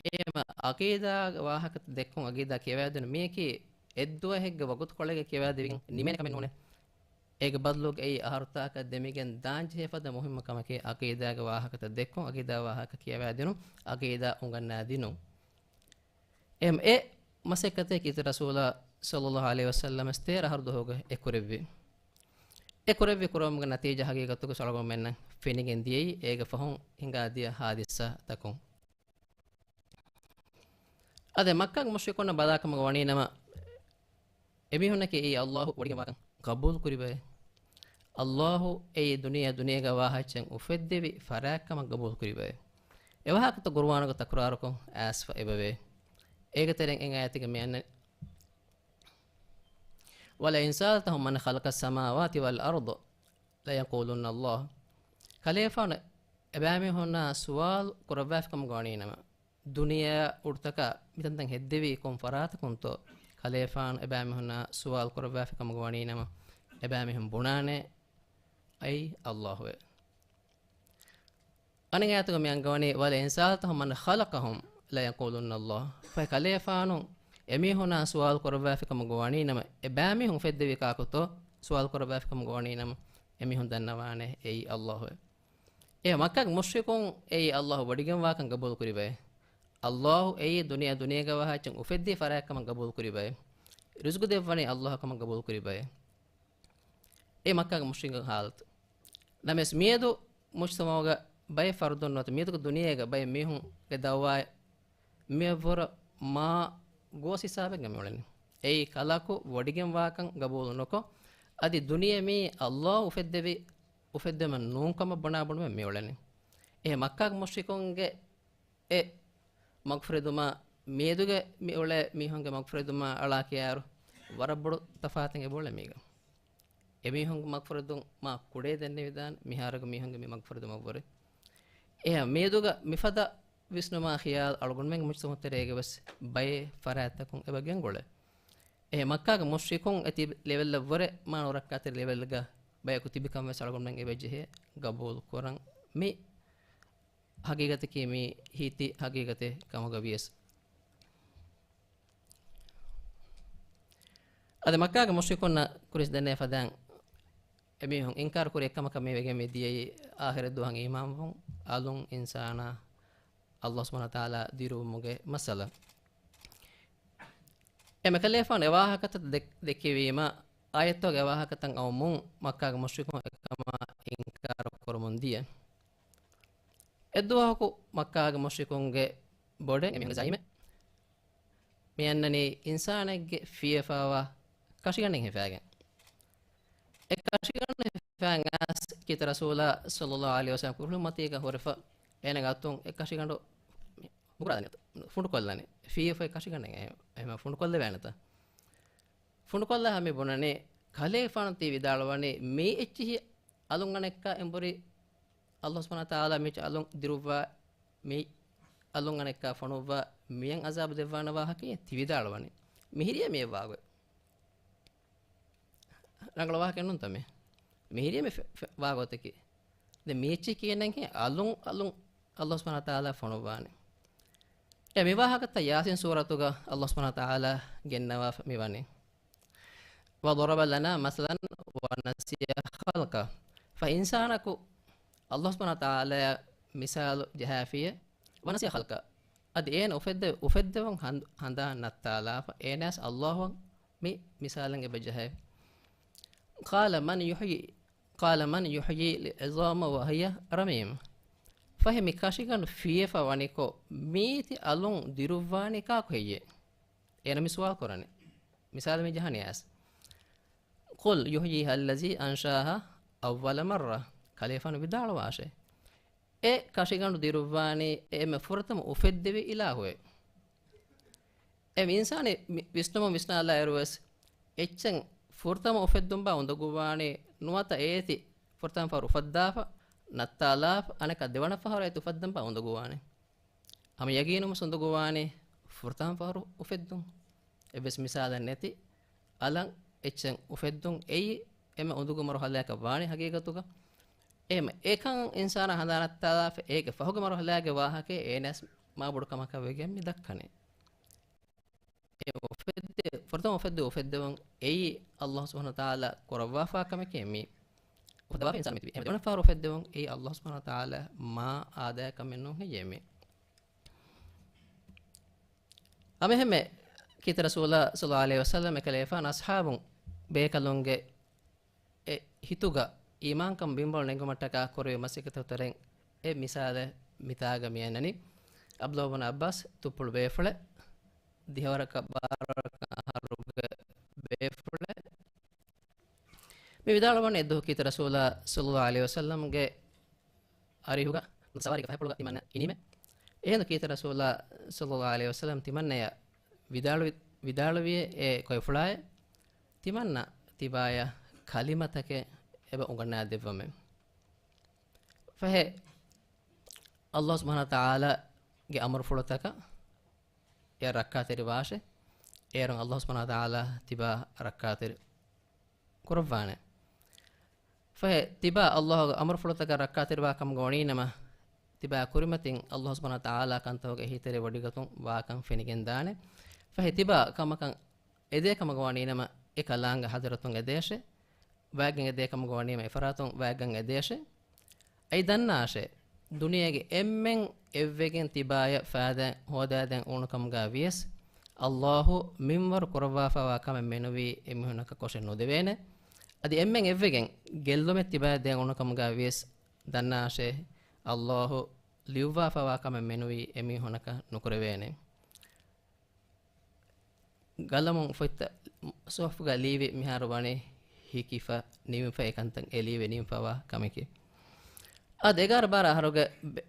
އެހެމަ ޢަޤީދާގެ ވާހަކަ ދެއްކުން، ޢަޤީދާ ކިޔަވާދިނުން މީއަކީ އެއްދުވަހެއްގެ ވަގުތުކޮޅެއްގަ ކިޔަވާދެވިގެން ނިމޭނެ ކަމެއް ނޫނޭ. އޭގެ ބަދަލުގައި އަހަރުތާކަށް ދެމިގެން ދާންޖެހޭ ފަދަ މުހިއްމު ކަމަކީ ޢަޤީދާގެ ވާހަކަތައް ދެއްކުން، ޢަޤީދާ ވާހަކަ ކިޔަވާދިނުން، ޢަޤީދާ އުނގަންނާދިނުން. އެހެމަ އެ މަސައްކަތަކީ ކީރިތި ރަސޫލާ ޞައްލައްލާހު ޢަލައިހި ވަސައްލަމަސް ތޭރަ އަހަރު ދުވަހުގަ އެ ކުރެއްވި. އެ ކުރެއްވި ކުރުވުމުގެ ނަތީޖާ ޙަޤީޤަތުގަ އަޅުގަނޑުމެންނަށް ފެނިގެން ދިޔައީ އޭގެ ފަހުން ހިނގާދިޔަ ޙާދިސާތަކުން. އަދި މައްކާގެ މުޝްރިކުންނަށް ބަލާކަމުގަ ވަނީ ނަމަ، އެމީހުންނަކީ އެއީ ﷲ ވޮޑިގެންވާކަން ޤަބޫލު ކުރި ބައެއް. ﷲ އެއީ ދުނިޔެ ދުނިޔޭގަ ވާހައްޗެއް އުފެއްދެވި ފަރާތްކަމަށް ޤަބޫލު ކުރި ބައެއް. އެވާހަކަތައް ޤުރުއާނުގަ ތަކުރާރުކޮށް އައިސްފަ އެބަވޭ. އޭގެ ތެރެއިން އެއް އާޔަތެއްގަ މި އަންނަނީ، وَلَئِن سَأَلْتَهُمْ مَنْ خَلَقَ السَّمَاوَاتِ وَالْأَرْضَ لَيَقُولُنَّ اللَّهُ. ކަލޭފާނު އެބައިމީހުންނާ ސުވާލު ކުރައްވާފި ކަމުގަ ވަނީ ނަމަ، ދުނިޔެއާ އުޑުތަކާ މިތަންތަން ހެއްދެވީ ކޮން ފަރާތަކުންތޯ؟ ކަލޭފާނު އެބައިމީހުންނާ ސުވާލު ކުރައްވާފި ކަމުގަ ވަނީ ނަމަ، އެބައިމީހުން ބުނާނެ، އެއީ އައްލާހުއޭ. އަނެއް އާޔަތުގަ މި އަންގަވަނީ، وَلَئِن سَأَلْتَهُمْ مَنْ خَلَقَهُمْ لَيَقُولُنَّ اللَّهُ. ފަހެ ކަލޭފާނު އެމީހުންނާ ސުވާލު ކުރައްވާފި ކަމުގަ ވަނީ ނަމަ، އެބައިމީހުން އުފެއްދެވީ ކާކުތޯ؟ ސުވާލު ކުރައްވާފި ކަމުގަ ވަނީ ނަމަ، އެމީހުން ދަންނަވާނެ، އެއީ އައްލާހުއޭ. އެ މައްކާގެ މުޝްރިކުން އެއީ އައްލާހު ވޮޑިގެންވާކަން ގަބޫލުކުރި ބައެއް. އައްލާހު އެއީ ދުނިޔެ ދުނިޔޭގަ ވާހައްޗަށް އުފެއްދި ފަރާތް ކަމަށް ގަބޫލުކުރި ބައެއް. ރިޒުގު ދެއްވަނީ އައްލާހު ކަމަށް ގަބޫލުކުރި ބައެއް. އެ މައްކާގެ މުޝްރިކުންގެ ހާލަތު. ނަމަވެސް މިއަދު މުޖްތަމަޢުގަ ބައެއް ފަރުދުން ނުވަތަ މިއަދުގެ ދުނިޔޭގަ ބައެއް މީހުންގެ ދައުވާއެއް މިއަށްވުރެ މާ ގޯސް ހިސާބެއްގަ މިއުޅެނީ. އެއީ ކަލަކު ވޮޑިގެންވާކަން ގަބޫލު ނުކޮށް، އަދި ދުނިޔެ މީ އައްލާހު އުފެއްދެވި އުފެއްދުމެއް ނޫން ކަމަށް ބުނާ ބުނުމެއް މިއުޅެނީ. އެހެން މައްކާގެ މުޝްރިކުންގެ އެ މަގުފުރެދުމާ މިއަދުގެ މި އުޅޭ މީހުންގެ މަގުފުރެދުމާ އަޅާ ކިޔާއިރު ވަރަށް ބޮޑު ތަފާތެއް އެބައުޅޭ މީގަ. އެމީހުންގެ މަގުފުރެދުން މާ ކުޑައި ދެންނެވިދާނެ މިހާރުގެ މީހުންގެ މި މަގުފުރެދުމަށްވުރެ. އެހެން މިއަދުގަ މިފަދަ ވިސްނުމާ ޚިޔާލު އަޅުގަނޑުމެންގެ މުޖްތަމަޢު ތެރޭގަވެސް ބައެއް ފަރާތްތަކުން އެބަ ގެންގުޅޭ. އެހެން މައްކާގެ މުޝްރިކުން އެ ތިބި ލެވެލްއަށްވުރެ މާ ނުރައްކާތެރި ލެވެލްގަ ބަޔަކު ތިބިކަން ވެސް އަޅުގަނޑުމެން އެބަޖެހޭ ގަބޫލު ކުރަން. މި ހަގީގަތަކީ މީ ހީތި ހަގީގަތެއް ކަމުގަ ވިޔަސް. އަދި މައްކާގެ މުޝްރިކުންނަށް ކުރިސް ދެންނެވި ފަދައިން އެމީހުން އިންކާރު ކުރި އެއްކަމަކަށް މި ވެގެން މި ދިޔައީ އާޚިރަތް ދުވަހަށް އީމާންވުން، އަލުން އިންސާނާ އައްލާހު ސުބްޙާނަހޫ ވަތަޢާލާ ދިރުވުމުގެ މައްސަލަ. އެ މިކަލޭފާނު އެ ވާހަކަތައް ދެ-، ދެއްކެވީމަ، އާޔަތްތަކުގެ އެ ވާހަކަތައް އައުމުން މައްކާގެ މުޝްރިކުން އެކަމާ އިންކާރު ކުރަމުން ދިޔަ. އެއްދުވަހަކު މައްކާގެ މުޝްރިކުންގެ ބޮޑެތި އެމީހުންގެ ޒަޢީމެއް މި އަންނަނީ އިންސާނެއްގެ ފިޔަފާވާ ކަށިގަނޑެއް ހިފާގެން. އެ ކަށިގަނޑު ހިފާގެން އައިސް ކީރިތި ރަސޫލާ ޞައްލައްލާހު ޢަލައިހި ވަސައްލަމަ ކުރިން އުއްމަތީގަ ހުރެފަ އޭނަގެ އަތުން އެ ކަށިގަނޑު މުގުރާލަނީ، ފުނޑުކޮށްލަނީ، ފިޔަފާ ކަށިގަނޑެއް އެ-، އެހެން ފުނޑުކޮށްލެވޭނެތަ؟ ފުނޑުކޮށްލާ މި ބުނަނީ، ކަލޭފާނު ތި ވިދާޅުވަނީ މި އެއްޗިހި އަލުން އަނެއްކާ އެނބުރި އައްލާހު ސުބްޙާނަހޫ ވަތަޢާލާ މި އަލުން ދިރުއްވާ، މި އަލުން އަނެއްކާ ފޮނުއްވާ، މިޔަށް ޢަޒާބު ދެއްވާނެ ވާހަކައެއް ތި ވިދާޅުވަނީ. މިހިރިއޭ މި އެއްވާގޮތް. ރަނގަޅު ވާހަކައެއް ނޫންތަ މި؟ މިހިރިއޭ މި ފެ-، ފެ-، ވާގޮތަކީ. ދެން މި އެއްޗެއް ކިޔެން ނެތް އަލުން، އަލުން އައްލާހު ސުބްޙާނަހޫ ވަތަޢާލާ ފޮނުއްވާނެ. އެ މި ވާހަކަތައް ޔާސީން ސޫރަތުގަ އައްލާހު ސުބްޙާނަހޫ ވަތަޢާލާ ގެންނަވާފަ މި ވަނީ. وَضَرَبَ لَنَا مَثَلًا وَنَسِيَ خَلْقَهُ. ފަހެ އިންސާނަކު އައްލާހު ސުބްޙާނަހޫ ވަތަޢާލާއަށް މިސާލު ޖަހާފިއޭ، وَنَسِيَ خَلْقَهُ. އަދި އޭނަ އުފެއްދެ-، އުފެއްދެވުން ހަން-، ހަނދާން ނައްތާލާފަ، އޭނަޔަސް އައްލާހުއަށް މި މިސާލެއް އެބަ ޖަހައެވެ. قَالَ مَنْ يُحْيِي، قَالَ مَنْ يُحْيِي الْعِظَامَ وَهِيَ رَمِيمٌ. ފަހެ މި ކަށިގަނޑު ފިޔަފާ ވަނިކޮށް، މީތި އަލުން ދިރުއްވާނީ ކާކު ހެއްޔޭ؟ އޭނަ މި ސުވާލު ކުރަނީ. މިސާލު މި ޖަހަނީ އައިސް. قُلْ يُحْيِيهَا الَّذِي أَنْشَأَهَا أَوَّلَ مَرَّةٍ. ކަލޭފާނު ވިދާޅުވާށޭ، އެ ކަށިގަނޑު ދިރުއްވާނީ އެ އެންމެ ފުރަތަމަ އުފެއްދެވި އިލާހުއޭ. އެ އިންސާނީ މި-، ވިސްނުމުން ވިސްނާލާއިރުވެސް، އެއްޗެއް ފުރަތަމަ އުފެއްދުން ބާ އުނދަގޫވާނީ ނުވަތަ އޭތި ފުރަތަމަ ފަހަރު އުފައްދާފަ، ނައްތާލާފަ، އަނެއްކާ ދެވަނަ ފަހަރު އޭތި އުފައްދަން ބާ އުނދަގޫވާނީ. ހަމަ ޔަގީނުން ވެސް އުނދަގޫވާނީ ފުރަތަމަ ފަހަރު އުފެއްދުން. އެއްވެސް މިސާލެއް ނެތި އަލަށް އެއްޗެއް އުފެއްދުން އެއީ އެންމެ އުނދަގޫ މަރުހަލާއަކަށް ވާނީ ހަގީގަތުގަ. އެހެން އެކަން އިންސާނާ ހަނދާން ނައްތާލާފަ އޭގެ ފަހުގެ މަރުހަލާގެ ވާހަކައެއް އޭނަޔަސް މާ ބޮޑު ކަމަކަށް ވެގެން މި ދައްކަނީ. އެ އުފެއްދެ-، ފުރަތަމަ އުފެއްދެ އުފެއްދެވުން އެއީ އައްލާހު ސުބްޙާނަހޫ ވަތަޢާލާ ކުރައްވާފާ ކަމެކޭ މީ. އުފައްދަވާފަ އިންސާނު މިތިބީ. އެހެން ދެވަނަ ފަހަރު އުފެއްދެވުން އެއީ އައްލާހު ސުބްޙާނަހޫ ވަތަޢާލާ މާ އާދަޔާ ކަމެއް ނޫން ހެއްޔޭ މީ. ހަމައެހެންމެ ކީރިތި ރަސޫލާ ޞައްލައްލާހު ޢަލައިހި ވަސައްލަމަ އެކަލޭފާނު އަޞްޙާބުން ބޭކަލުންގެ އެ ހިތުގަ އީމާންކަން ބިނބައު ނެގުމަށްޓަކާ ކުރެވި މަސައްކަތު ތެރެއިން އެ މިސާލެއް މިތާގަ މިއަންނަނީ. ޢަބްދުﷲ ބިން ޢައްބާސް ތުއްޕުޅު ބޭފުޅެއް، ދިހަވަރަކަށް ބާރަކަށް އަހަރުގެ ބޭފުޅެއް. މި ވިދާޅުވަނީ އެއްދުވަހު ކީރިތި ރަސޫލާ ޞައްލައްލާހު ޢަލައިހި ވަސައްލަމްގެ އަރިހުގަ ސަވާރީގެ ފަހަތްޕުޅުގަ ތިމަންނަ އިނީމޭ. އެހިނދު ކީރިތި ރަސޫލާ ޞައްލައްލާހު ޢަލައިހި ވަސައްލަމް ތިމަންނަޔަށް ވިދާޅުވި-، ވިދާޅުވިއޭ އޭ ކޮއިފުޅާއޭ، ތިމަންނަ ތިބާޔަށް ކަލިމަތަކެއް އެބަ އުނގަންނާދެއްވަމޭ. ފަހެ އައްލާހު ސުބްޙާނަހު ވަތަޢާލާގެ އަމުރުފުޅުތަކަށް އެ ރައްކާތެރި ވާށޭ. އޭރުން އައްލާހު ސުބްޙާނަހު ވަތަޢާލާ ތިބާ ރައްކާތެރި ކުރައްވާނެ. ފަހެ ތިބާ އައްލާހުގެ އަމުރުފުޅުތަކަށް ރައްކާތެރިވާ ކަމުގަ ވަނީނަމަ، ތިބާ ކުރިމަތިން އައްލާހު ސުބްޙާނަހު ވަތަޢާލާ ކަންތަކުގެ އެހީތެރި ވޮޑިގަތުން ވާކަން ފެނިގެންދާނެ. ފަހެ ތިބާ ކަމަކަށް އެދޭ ކަމުގަ ވަނީނަމަ، އެ ކަލާނގެ ޙަޟްރަތުން އެދޭށޭ. ވާގެން އެދޭ ކަމުގަ ވަނީމަ، އެފަރާތުން ވާގެން އެދޭށޭ. އައި ދަންނާށޭ، ދުނިޔޭގެ އެންމެން އެއްވެގެން ތިބާޔަށް ފައިދާ ހޯދާދޭން އުޅުނު ކަމުގަ ވިޔަސް، އައްލާހު މިންވަރު ކުރައްވާފައިވާ ކަމެއް މެނުވީ އެމީހުންނަކަށް ކޮށެއް ނުދެވޭނެ. އަދި އެންމެން އެއްވެގެން ގެއްލުމެއް ތިބާޔަށް ދޭން އުޅުނު ކަމުގަ ވިޔަސް، ދަންނާށޭ، އައްލާހު ލިޔުއްވާފައިވާ ކަމެއް މެނުވީ އެމީހުންނަކަށް ނުކުރެވޭނެ. ގަލަމުން ފޮތްތައް ސުހުފުގަ ލީވި މިހާރު ވަނީ ހިކިފަ ނިމިފަ އެކަންތައް އެ ލީވެ ނިމިފައިވާ ކަމެކޭ. އާދެ، އެގާރަ ބާރަ އަހަރުގެ ބެ-،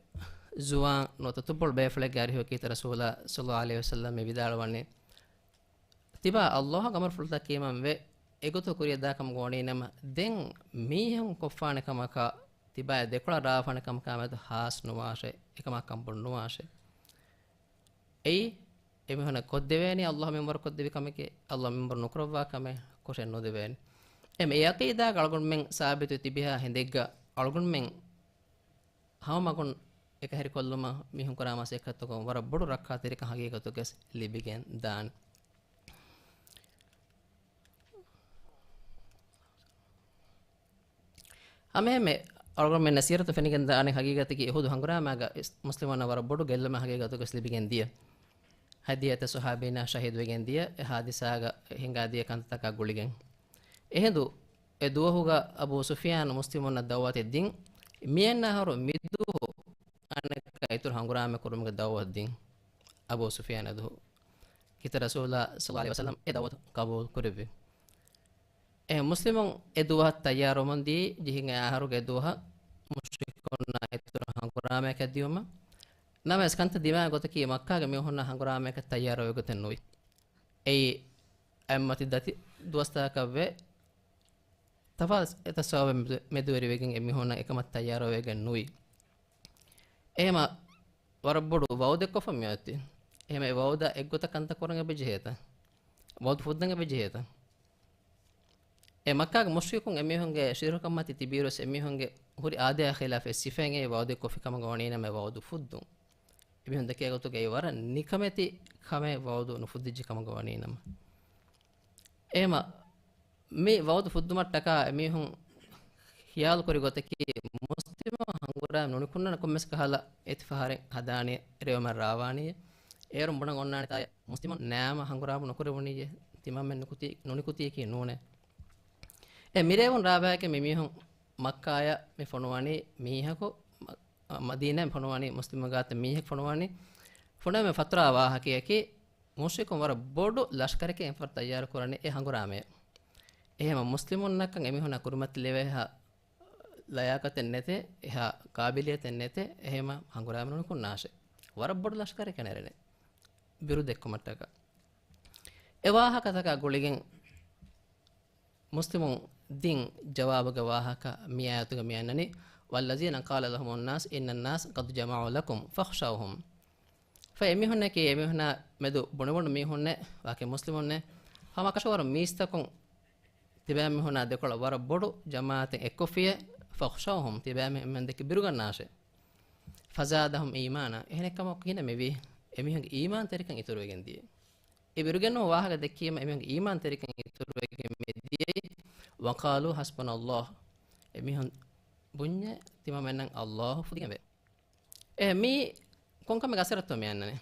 ޒުވާން ނުވަތަ ތުއްބޮޅު ބޭފުޅެއްގެ އަރިހު ކީރިތި ރަސޫލާ ޞައްލައްލާހު ޢަލައިހި ވަސައްލަމް މި ވިދާޅުވަނީ، ތިބާ އައްލާހުގެ އަމުރުފުޅުތައް ކީމަންވެ އެގޮތަށް ކުރިއަށްދާ ކަމުގަ ވަނީނަމަ، ދެން މީހުން ކޮށްފާނެ ކަމަކާ ތިބާޔަށް ދެކޮޅަށް ރާވާނެ ކަމަކާ މެދު ހާސް ނުވާށޭ، އެކަމާ ކަންބޮޑު ނުވާށޭ. އެއީ، އެމީހުންނަށް ކޮށްދެވޭނީ އައްލާހު މިންވަރު ކޮށްދެވި ކަމެކޭ، އައްލާހު މިންވަރު ނުކުރައްވާ ކަމެއް ކޮށެއް ނުދެވޭނެ. އެމް އެ ޢަޤީދާގަ އަޅުގަނޑުމެން ސާބިތު ތިބިހާ ހިނދެއްގަ އަޅުގަނޑުމެން ހަމަ މަގުން އެކަހެރިކޮށްލުމަށް މީހުން ކުރާ މަސައްކަތްތަކުން ވަރަށް ބޮޑު ރައްކާތެރިކަން ހަގީގަތުގަސް ލިބިގެން ދާނެ. ހަމައެހެންމެ އަޅުގަނޑުމެންނަށް ސީރަތު ފެނިގެން ދާނެ ހަގީގަތަކީ އުޙުދު ހަނގުރާމާގަ އިސް-، މުސްލިމުންނަށް ވަރަށް ބޮޑު ގެއްލުމެއް ހަގީގަތުގަސް ލިބިގެން ދިޔަ. ހަދިޔަތަ ސުހާބީންނާ ޝަހީދުވެގެން ދިޔަ އެ ހާދިސާގަ ހިނގާދިޔަ ކަންތައްތަކާ ގުޅިގެން. އެހިނދު އެ ދުވަހުގަ އަބޫ ސުފިޔާނު މުސްލިމުންނަށް ދަޢުވަތެއް ދިން. މިއަންނަ އަހަރު މިދުވަހު އަނެއްކާ އިތުރު ހަނގުރާމަ ކުރުމުގެ ދަޢުވަތު ދިން. އަބޫ ސުފިޔާން އެދުވަހު ކީރިތި ރަސޫލާ ޞައްލައްލާހު ޢަލައިހި ވަސައްލަމް އެ ދަޢުވަތު ޤަބޫލު ކުރެއްވި. އެ މުސްލިމުން އެ ދުވަހަށް ތައްޔާރުވަމުން ދިޔައީ، ޖެހިގެން އައި އަހަރުގެ އެ ދުވަހަށް މުޝްރިކުންނާ އިތުރަށް ހަނގުރާމަޔަކަށް ދިޔުމަށް. ނަމަވެސް ކަންތައް ދިމާ ގޮތަކީ މައްކާގެ މީހުންނާ ހަނގުރާމަޔަކަށް ތައްޔާރުވޭ ގޮތެއް ނުވި. އެއީ އަތްމަތި ދަތި ދުވަސްތަކަކަށްވެ ތަފާތު އެތައް ސަބަބެއް މެދު-، މެދުވެރިވެގެން އެ މީހުންނަށް އެކަމަށް ތައްޔާރުވެގެން ނުވި. އެހެމަ ވަރަށް ބޮޑު ވަޢުދެއްކޮށްފަ މިއޮތީ. އެހެމަ އެ ވަޢުދާ އެއްގޮތަށް ކަންތައް ކުރަން އެބަޖެހޭތަ؟ ވަޢުދު ފުއްދަން އެބަޖެހޭތަ؟ އެ މައްކާގެ މުޝްރިކުން އެމީހުންގެ ޝިރުކަށް މަތި ތިބިއިރުވެސް އެމީހުންގެ ހުރި އާދަޔާ ޚިލާފަށް ސިފައިން އެ ވަޢުދެއް ކޮށްފި ކަމަށް ވަނީނަމަ ވަޢުދު ފުއްދުން. އެމީހުން ދެކޭ ގޮތުގައި ވަރަށް ނިކަމެތި ކަމެއް ވަޢުދު ނުފުއްދިއްޖެ ކަމަށް ވަނީނަމަ. އެހެމަ މި ވަޢުދު ފުއްދުމަށްޓަކާ އެމީހުން ޚިޔާލު ކުރި ގޮތަކީ، މުސްލިމު ހަނގުރާމަ ނުނިކުންނަން ކޮންމެސް ކަހަލަ އެތި ފަހަރެއް ހަދާނީ، ރޭވުމަށް ރާވާނީ. އޭރުން ބުނަން އޮންނާނެ ތާޔަ މުސްލިމުން ނާމަ ހަނގުރާމަ ނުކުރެވުނީ، ތިމަންމެން ނުކުތީ، ނުނިކުތީކީ ނޫނޭ. އެ މިރޭވުން ރާވާގެ މި މީހުން މައްކާޔަށް މި ފޮނުވަނީ މީހަކު، މަ-، މަދީނާ މި ފޮނުވަނީ މުސްލިމު ގާތަށް މީހަކު ފޮނުވަނީ. ފޮނުވަމެ ފަތުރާ ވާހަކަޔަކީ، މުޝްރިކުން ވަރަށް ބޮޑު ލަޝްކަރެކޭ އެފަރު ތައްޔާރު ކުރަނީ އެ ހަނގުރާމަޔަށް. އެހެމަ މުސްލިމުންނަކަށް އެމީހުންނާ ކުރިމަތިލެވޭހާ ލަޔާޤަތެއް ނެތޭ، އެހާ ޤާބިލިއްޔަތެއް ނެތޭ، އެހެމަ ހަނގުރާމަ ނުނިކުންނާށޭ. ވަރަށް ބޮޑު ލަޝްކަރެކޭ ނެރެނީ ބިރު ދެއްކުމަށްޓަކާ. އެ ވާހަކަތަކާ ގުޅިގެން މުސްލިމުން ދިން ޖަވާބުގެ ވާހަކަ މި އާޔަތުގަ މި އަންނަނީ، وَالَّذِينَ قَالَ لَهُمُ النَّاسُ إِنَّ النَّاسَ قَدْ جَمَعُوا لَكُمْ فَاخْشَوْهُمْ. ފަހެ އެމީހުންނަކީ އެމީހުންނާ މެދު ބުނިބުނި މީހުންނޭ، ވާކި މުސްލިމުންނޭ، ހަމަ ކަށަވަރު މީސްތަކުން ތިބާމީހުންނާ ދެކޮޅަށް ވަރަށް ބޮޑު ޖަމާޢަތެއް އެއްކޮށްފިޔޭ، فَاخْشَوْهُمْ، ތިބާމީހުން ދެކެ ބިރުގަންނާށޭ. فَزَادَهُمْ إِيمَانًا، އެހެނެއްކަމަކު ގިނަ މިވީ، އެމީހުންގެ އީމާންތެރިކަން އިތުރުވެގެން ދިޔައީ. އެ ބިރުގެންނުވާ ވާހަކަ ދެއްކީމަ އެމީހުންގެ އީމާންތެރިކަން އިތުރުވެގެން މި ދިޔައީ، وَقَالُوا حَسْبُنَا اللَّهُ. އެމީހުން ބުންޏޭ ތިމަންމެންނަށް އައްލާހު ފުދިގެންވޭ. އެ މީ ކޮންކަމެއްގެ އަސަރަށްތޯ މި އަންނަނީ؟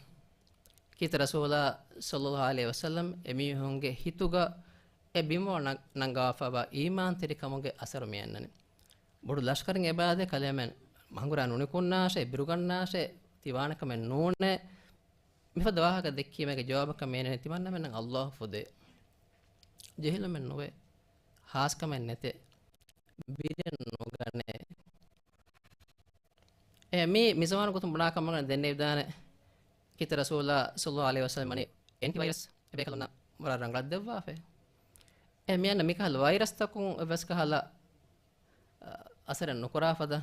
ކީރިތި ރަސޫލާ ޞައްލައްލާހު ޢަލައިހި ވަސައްލަމް އެމީހުންގެ ހިތުގަ އެ ބިންވަޅަށް ނަން-، ނަންގަވާފައިވާ އީމާންތެރިކަމުގެ އަސަރު މި އަންނަނީ. ބޮޑު ލަޝްކަރެއް އެބައާދޭ ކަލޭމެން ހަނގުރާ ނުނިކުންނާށޭ، ބިރުގަންނާށޭ، ތި ވާނެ ކަމެއް ނޫނޭ. މިފަދަ ވާހަކަ ދެއްކީމަގެ ޖަވާބަކަށް މި އަންނަނީ ތިމަންނަމެންނަށް އައްލާހު ފުދޭ. ޖެހިލުމެއް ނުވޭ. ހާސްކަމެއް ނެތޭ. ބިރެއް ނުގަނޭ. އެ މީ މިޒަމާނު ގޮތުން ބުނާ ކަމަށް ދެންނެވިދާނެ. ކީރިތި ރަސޫލާ ޞައްލައްލާހު ޢަލައިހި ވަސައްލަމް ވަނީ އެންޓިވައިރަސް ބޭކަލުންނަށް ވަރަށް ރަނގަޅަށް ދެއްވާފައި. އެ މިއަންނަ މިކަހަލަ ވައިރަސްތަކުން އެއްވެސް ކަހަލަ، އަ، އަސަރެއް ނުކުރާ ފަދަ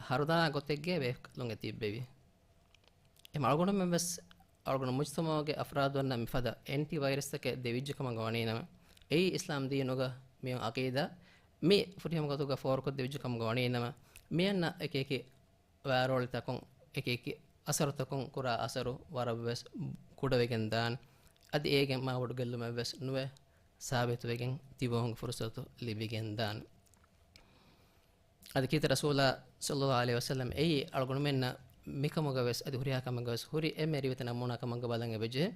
ހަރުދަނާ ގޮތެއްގެ ބޭކަލުން އެ ތިއްބެވި. އެ އަޅުގަނޑުމެން ވެސް އަޅުގަނޑު މުޖްތަމަޢުގެ އަފްރާދުންނަށް މިފަދަ އެންޓިވައިރަސްތަކެއް ދެވިއްޖެ ކަމަށް ވަނީނަމަ، އެއީ އިސްލާމް ދީނުގަ މިއޮތް އަޤީދާ މި ފުރިހަމަ ގޮތުގަ ފޯރުކޮށްދެވިއްޖެ ކަމުގަ ވަނީނަމަ، މިއަންނަ އެކިއެކި ވާރޯޅިތަކުން އެކިއެކި އަސަރުތަކުން ކުރާ އަސަރު ވަރަށްވެސް ކުޑަވެގެން ދާނެ. އަދި އޭގެން މާބޮޑު ގެއްލުމެއްވެސް ނުވެ، ސާބިތުވެގެން ތިބުމުގެ ފުރުސަތު ލިބިގެން ދާނެ. އަދި ކީރިތި ރަސޫލާ ޞައްލައްލާހު ޢަލައިހި ވަސައްލަމް އެއީ އަޅުގަނޑުމެންނަށް މިކަމުގަވެސް އަދި ހުރިހާ ކަމެއްގަވެސް ހުރި އެންމެ ރިވެތި ނަމޫނާ ކަމެއްގަ ބަލަން އެބަޖެހޭ.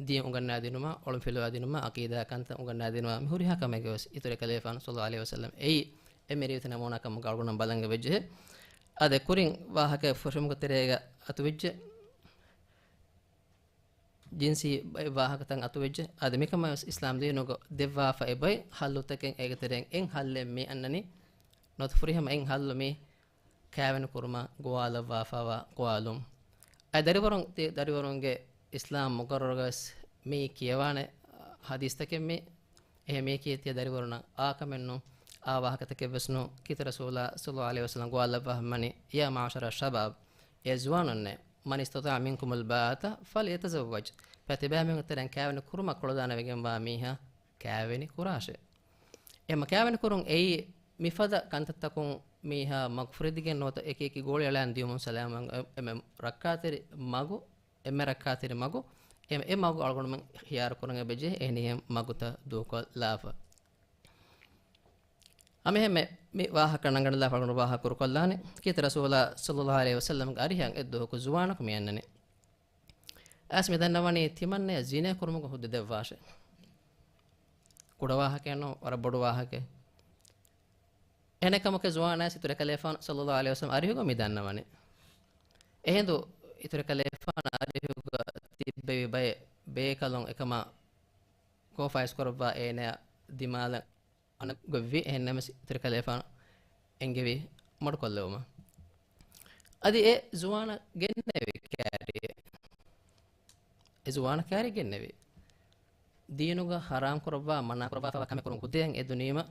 ދީން އުނގަންނާދިނުމަށް، އޮޅުންފިލުވާދިނުމަށް، ޢަޤީދާ ކަންތައް އުނގަންނާދިނުމަށް މި ހުރިހާ ކަމެއްގަވެސް އިތުރު ކަލޭފާނު ޞައްލައްލާހު ޢަލައިހި ވަސައްލަމް އެއީ އެންމެ ރިވެތި ނަމޫނާ ކަމުގަ އަޅުގަނޑުމެން ބަލަން އެބަޖެހޭ. އާދެ، ކުރިން ވާހަކަ ފުށުމުގެ ތެރޭގަ އަތުވެއްޖެ. ޖިންސީ ބައެއް ވާހަކަތައް އަތުވެއްޖެ. އަދި މިކަމަށް ވެސް އިސްލާމް ދީނުގަ ދެއްވާފަ އެބައި ހައްލުތަކެއް އޭގެ ތެރެއިން އެއް ހައްލެއް މި އަންނަނީ. ނުވަތަ ފުރިހަމަ އެއް ހައްލު މި ކާވެނި ކުރުމަށް ގޮވާލައްވާފައިވާ ގޮވާލުން. އަދި ދަރިވަރުން، ތި ދަރިވަރުންގެ އިސްލާމް މުގައްރަރުގަ ވެސް މި ކިޔަވާނެ ހަދީސްތަކެއް މި. އެހެން މި ކީރިތި ދަރިވަރުންނަށް އާ ކަމެއް ނޫން، އާ ވާހަކަތަކެއް ވެސް ނޫން. ކީރިތި ރަސޫލާ ޞައްލައްލާހު ޢަލައިހި ވަސައްލަމް ގޮވާލައްވާ ހަމަނި، يا معشر الشباب، އޭ ޒުވާނުންނޭ، من استطاع منكم الباءة فليتزوج، ފަތިބާމެން ތެރެއިން ކާވެނި ކުރުމަށް ކުޅަދާނަވެގެންވާ މީހާ ކާވެނި ކުރާށޭ. އެމަ ކާވެނި ކުރުން އެއީ މިފަދަ ކަންތައްތަކުން މީހާ މަގުފުރެދިގެން ނުވަތަ އެކި އެކި ގޯޅި އަޅާން ދިޔުމުން ސަލާމަތް އެ-، އެމެ ރައްކާތެރި މަގު، އެންމެ ރައްކާތެރި މަގު، އެ، އެ މަގު އަޅުގަނޑުމެން ޚިޔާރު ކުރަން އެބަޖެހޭ އެހެނިހެން މަގުތައް ދޫކޮށްލާފަ. އަމެހެންމެ މި ވާހަކަ ނަނގަންލާފަ އަޅުގަނޑު ވާހަކަ ކުރުކޮށްލާނެ. ކީރިތި ރަސޫލާ ޞައްލައްލާހު ޢަލައިހި ވަސައްލަމްގެ އަރިހަށް އެއްދުވަހަކު ޒުވާނަކު މި އަންނަނީ. އައިސް މި ދަންނަވަނީ ތިމަންނަޔަށް ޒިނޭ ކުރުމުގެ ހުއްދަ ދެއްވާށޭ. ކުޑަ ވާހަކައެއް ނޫން، ވަރަށް ބޮޑު ވާހަކައެއް. އެހެނެއްކަމަކު ޒުވާނާ އިތުރު ކަލޭފާނު ޞައްލައްލާހު ޢަލައިހި ވަސައްލަމް އަރިހުގަ މި ދަންނަވަނީ. އެހިނދު އިތުރު ކަލޭފާނު އަރިހުގަ ތިއްބެވި ބައެއް ބޭކަލުން އެކަމާ ކޯފާ އިސްކުރައްވާ އޭނަޔާ ދިމާލަށް އަންނަ ގޮތްވި. އެހެންނަމަވެސް އިތުރު ކަލޭފާނު އެންގެވި މަޑުކޮށްލެވުމަށް. އަދި އެ ޒުވާނަށް ގެންނެވި ކާރިއެއް. އެ ޒުވާނަށް ކާރިއެއް ގެންނެވި. ދީނުގަ ޙަރާމް ކުރައްވާ، މަނާ ކުރައްވާފައިވާ ކަމެއް ކުރުން ކުދޭން އެދުނީމަ،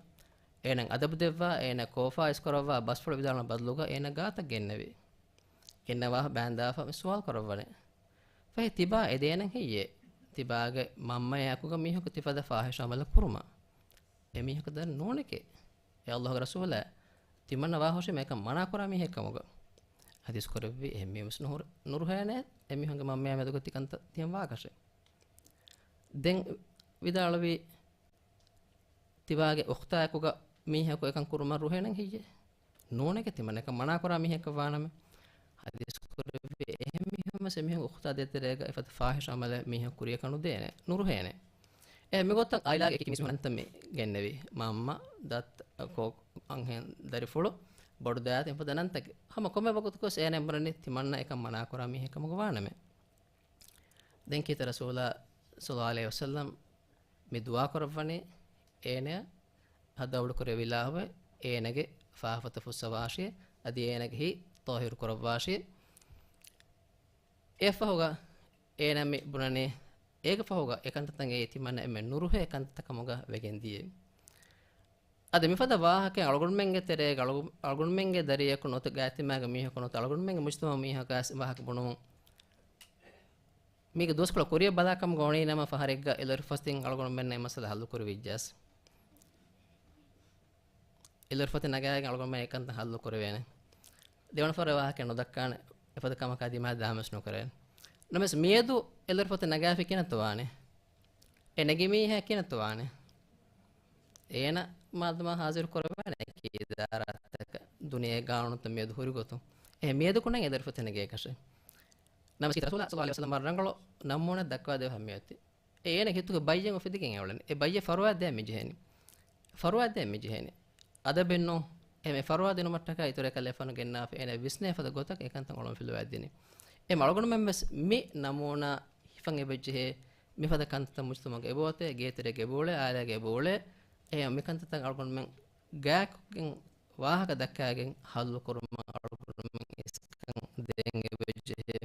އޭނަ އަދަބު ދެއްވާ، އޭނަ ކޯފާ އިސްކުރައްވާ، ބަސްފުޅު ވިދާޅުވާ ބަދަލުގަ އޭނަ ގާތަށް ގެންނެވި. ގެންނަވާ ބާންދާފަ މި ސުވާލު ކުރައްވަނީ. ފަހެ ތިބާ އެދޭނެން ހެއްޔޭ؟ ތިބާގެ މަންމަޔާއެކުގަ މީހަކު ތިފަދަ ފާޙިޝް ޢަމަލެއް ކުރުމަށް؟ އެމީހަކު ދަން ނޫނެކޭ. އޭ ﷲގެ ރަސޫލާ، ތިމަންނަ ވާހުށީމަ އެކަން މަނާކުރާ މީހެއް ކަމުގަ. ޙަދީޘް ކުރެއްވި އެހެން މީހުން ނުހުރ-، ނުރުހޭނެ، އެމީހުންގެ މަންމަޔާ މެދުގަ ތިކަންތައް ތިހެން ވާކަށެއް. ދެން ވިދާޅުވީ، ތިބާގެ އުޚްތާއެކުގަ މީހަކު އެކަން ކުރުމަށް ރުހޭނެން ހެއްޔޭ؟ ނޫނެކޭ، ތިމަންނަ އެކަން މަނާކުރާ މީހަކަށް ވާނަމަ. ޙަދީޘް ކުރެއްވި އެހެން މީހުން ވެސް އެމީހުން އުޚްތާ ދޭތެރޭގަ އެފަދަ ފާޙިޝް ޢަމަލެއް މީހަކު ކުރިޔަކަށް ނުދޭނެ، ނުރުހޭނެ. އެ މިގޮތަށް އާއިލާގެ އެކި މީސްމީހުން އަންތަން މި ގެންނެވި. މަންމަ، ދައްތަ، ކޯ، އަންހެން ދަރިފުޅު، ބޮޑު ދައިތަ އެފަދަ ނަންތަކެއް. ހަމަ ކޮންމެ ވަގުތަކުވެސް އޭނަ އެނބުރަނީ ތިމަންނަ އެކަން މަނާކުރާ މީހެއް ކަމުގަ ވާނަމޭ. ދެން ކީރިތި ރަސޫލާ ޞައްލައްލާހު ޢަލައިހި ވަސައްލަމް މި ދުޢާ ކުރައްވަނީ އޭނަޔަށް ހައްދަވަޑު ކުރެވިލާހުވެ އޭނަގެ ފާފަތައް ފުއްސަވާށި، އަދި އޭނަގެ ހިތް ޠާހިރު ކުރައްވާށި. އެއަށްފަހުގަ އޭނަ މި ބުނަނީ، އޭގެ ފަހުގަ އެކަންތައްތައް އެއީ ތިމަންނަ އެންމެ ނުރުހޭ ކަންތައްތައް ކަމުގަ ވެގެން ދިޔައީ. އަދި މިފަދަ ވާހަކައެއް އަޅުގަނޑުމެންގެ ތެރޭގަ އަޅު-، އަޅުގަނޑުމެންގެ ދަރިޔަކު ނުވަތަ ގާތްތިމާގެ މީހަކު ނުވަތަ އަޅުގަނޑުމެންގެ މުޖްތަމަޢު މީހަކާ ވާހަކަ ބުނުމުން މީގެ ދުވަސްކޮޅު ކުރިޔަށް ބަލާކަމުގަ އޮނީނަމަ ފަހަރެއްގަ އެލޮރުފަތިން އަޅުގަނޑުމެންނަށް އެ މައްސަލަ ހައްލު ކުރެވިއްޖާސް. އެލޮރުފަތި ނަގާގެން އަޅުގަނޑުމެން އެކަންތައް ހައްލު ކުރެވޭނެ. ދެވަނަ ފަހަރު ވާހަކަ ނުދައްކާނެ، އެފަދަ ކަމަކާ ދިމާ ދާމެސް ނުކުރޭނެ. ނަމަވެސް މިއަދު އެލޮރުފަތި ނަގާފި ކިނަތު ވާނެ؟ އެ ނެގި މީހާ ކިނަތު ވާނެ؟ އޭނަ މާދަމާ ހާޒިރު ކުރައްވާނެ އެކި އިދާރާތަކަށް ދުނިޔޭގެ ގާނޫނުތައް މިއަދު ހުރި ގޮތުން. އެހެން މިއަދު ކުންނަން އެލޮރުފަތި ނެގޭކަށެއް. ނަމަވެސް ރަސޫލާ ޞައްލައްލާހު ޢަލައިހި ވަސައްލަމް ވަރަށް ރަނގަޅު ނަމޫނަ ދައްކަވާ ދެއްވާ މިއޮތީ. އޭނަ ހިތުގެ ބައްޔެއް އުފެދިގެން އެއުޅެނީ. އެ ބައްޔެއް ފަރުވާ ދޭން މިޖެހޭނީ. ފަރުވާ ދޭން މިޖެހޭނީ. އަދަބެއްނު އެމެ ފަރުވާ ދިނުމަށްޓަކާ އިތުރެ ކަލޭފާނު ގެންނާފަ އޭނަ ވިސްނޭ ފަދަ ގޮތަށް އެކަންތައް އޮޅުން ފިލުވާ ދިނީ. އެމަ އަޅުގަނޑުމެން ވެސް މި ނަމޫނާ ހިފަން އެބަޖެހޭ މިފަދަ ކަންތައް މުޖްތަމަޢުގަ އެބައޮތޭ، ގޭތެރޭގަ އެބައުޅޭ، އާއިލާގަ އެބައުޅޭ. އެ މިކަންތައްތައް އަޅުގަނޑުމެން ގާތްކޮށްގެން ވާހަކަ ދައްކާގެން ހައްލު ކުރުމަށް އަޅުގަނޑުމެން އިސްކަން ދޭން އެބަޖެހޭ.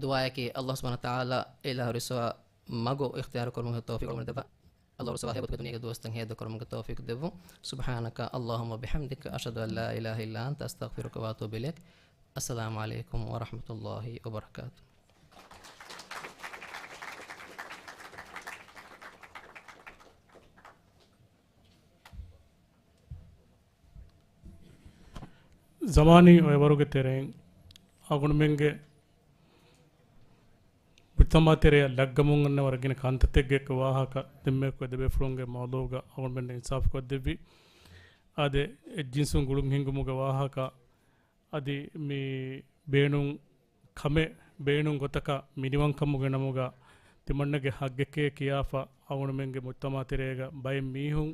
ދުޢާއަކީ ﷲ ސުބްޙާނަހޫ ވަތަޢާލާ އެ އިލާހު ރިސްވާ މަގު އިޚްތިޔާރު ކުރުމުގެ ތައުފީޤު ލިބުން ދެއްވާ. ﷲ ރުއްސަވާ ހޭވަތުގެ ދުނިޔޭގެ ދުވަސްތައް ހޭދަކުރުމުގެ ތައުފީޤު ދެއްވުން. سبحانك اللهم وبحمدك، أشهد أن لا إله إلا أنت، أستغفرك وأتوب إليك. السلام عليكم ورحمة الله وبركاته. ޒަމާނީ އޮއެވަރުގެ ތެރެއިން އަޅުގަނޑުމެންގެ މުޖްތަމަޢު ތެރެއަށް ލައްގަމުން އަންނަ ވަރަށް ގިނަ ކަންތައްތަކެއްގެ ވާހަކަ ދެންމެ އެކު އެ ދެބޭފުޅުންގެ މައުޟޫގަ އަޅުގަނޑުމެންނަށް އިންސާފު ކޮށްދެއްވި. އާދެ، އެއް ޖިންސުން ގުޅުން ހިންގުމުގެ ވާހަކަ އަދި މި ބޭނުން ކަމެއް ބޭނުން ގޮތަކަށް މިނިވަންކަމުގެ ނަމުގަ ތިމަންނަގެ ހައްގެކޭ ކިޔާފަ އަޅުގަނޑުމެންގެ މުޖްތަމަޢު ތެރޭގަ ބައެއް މީހުން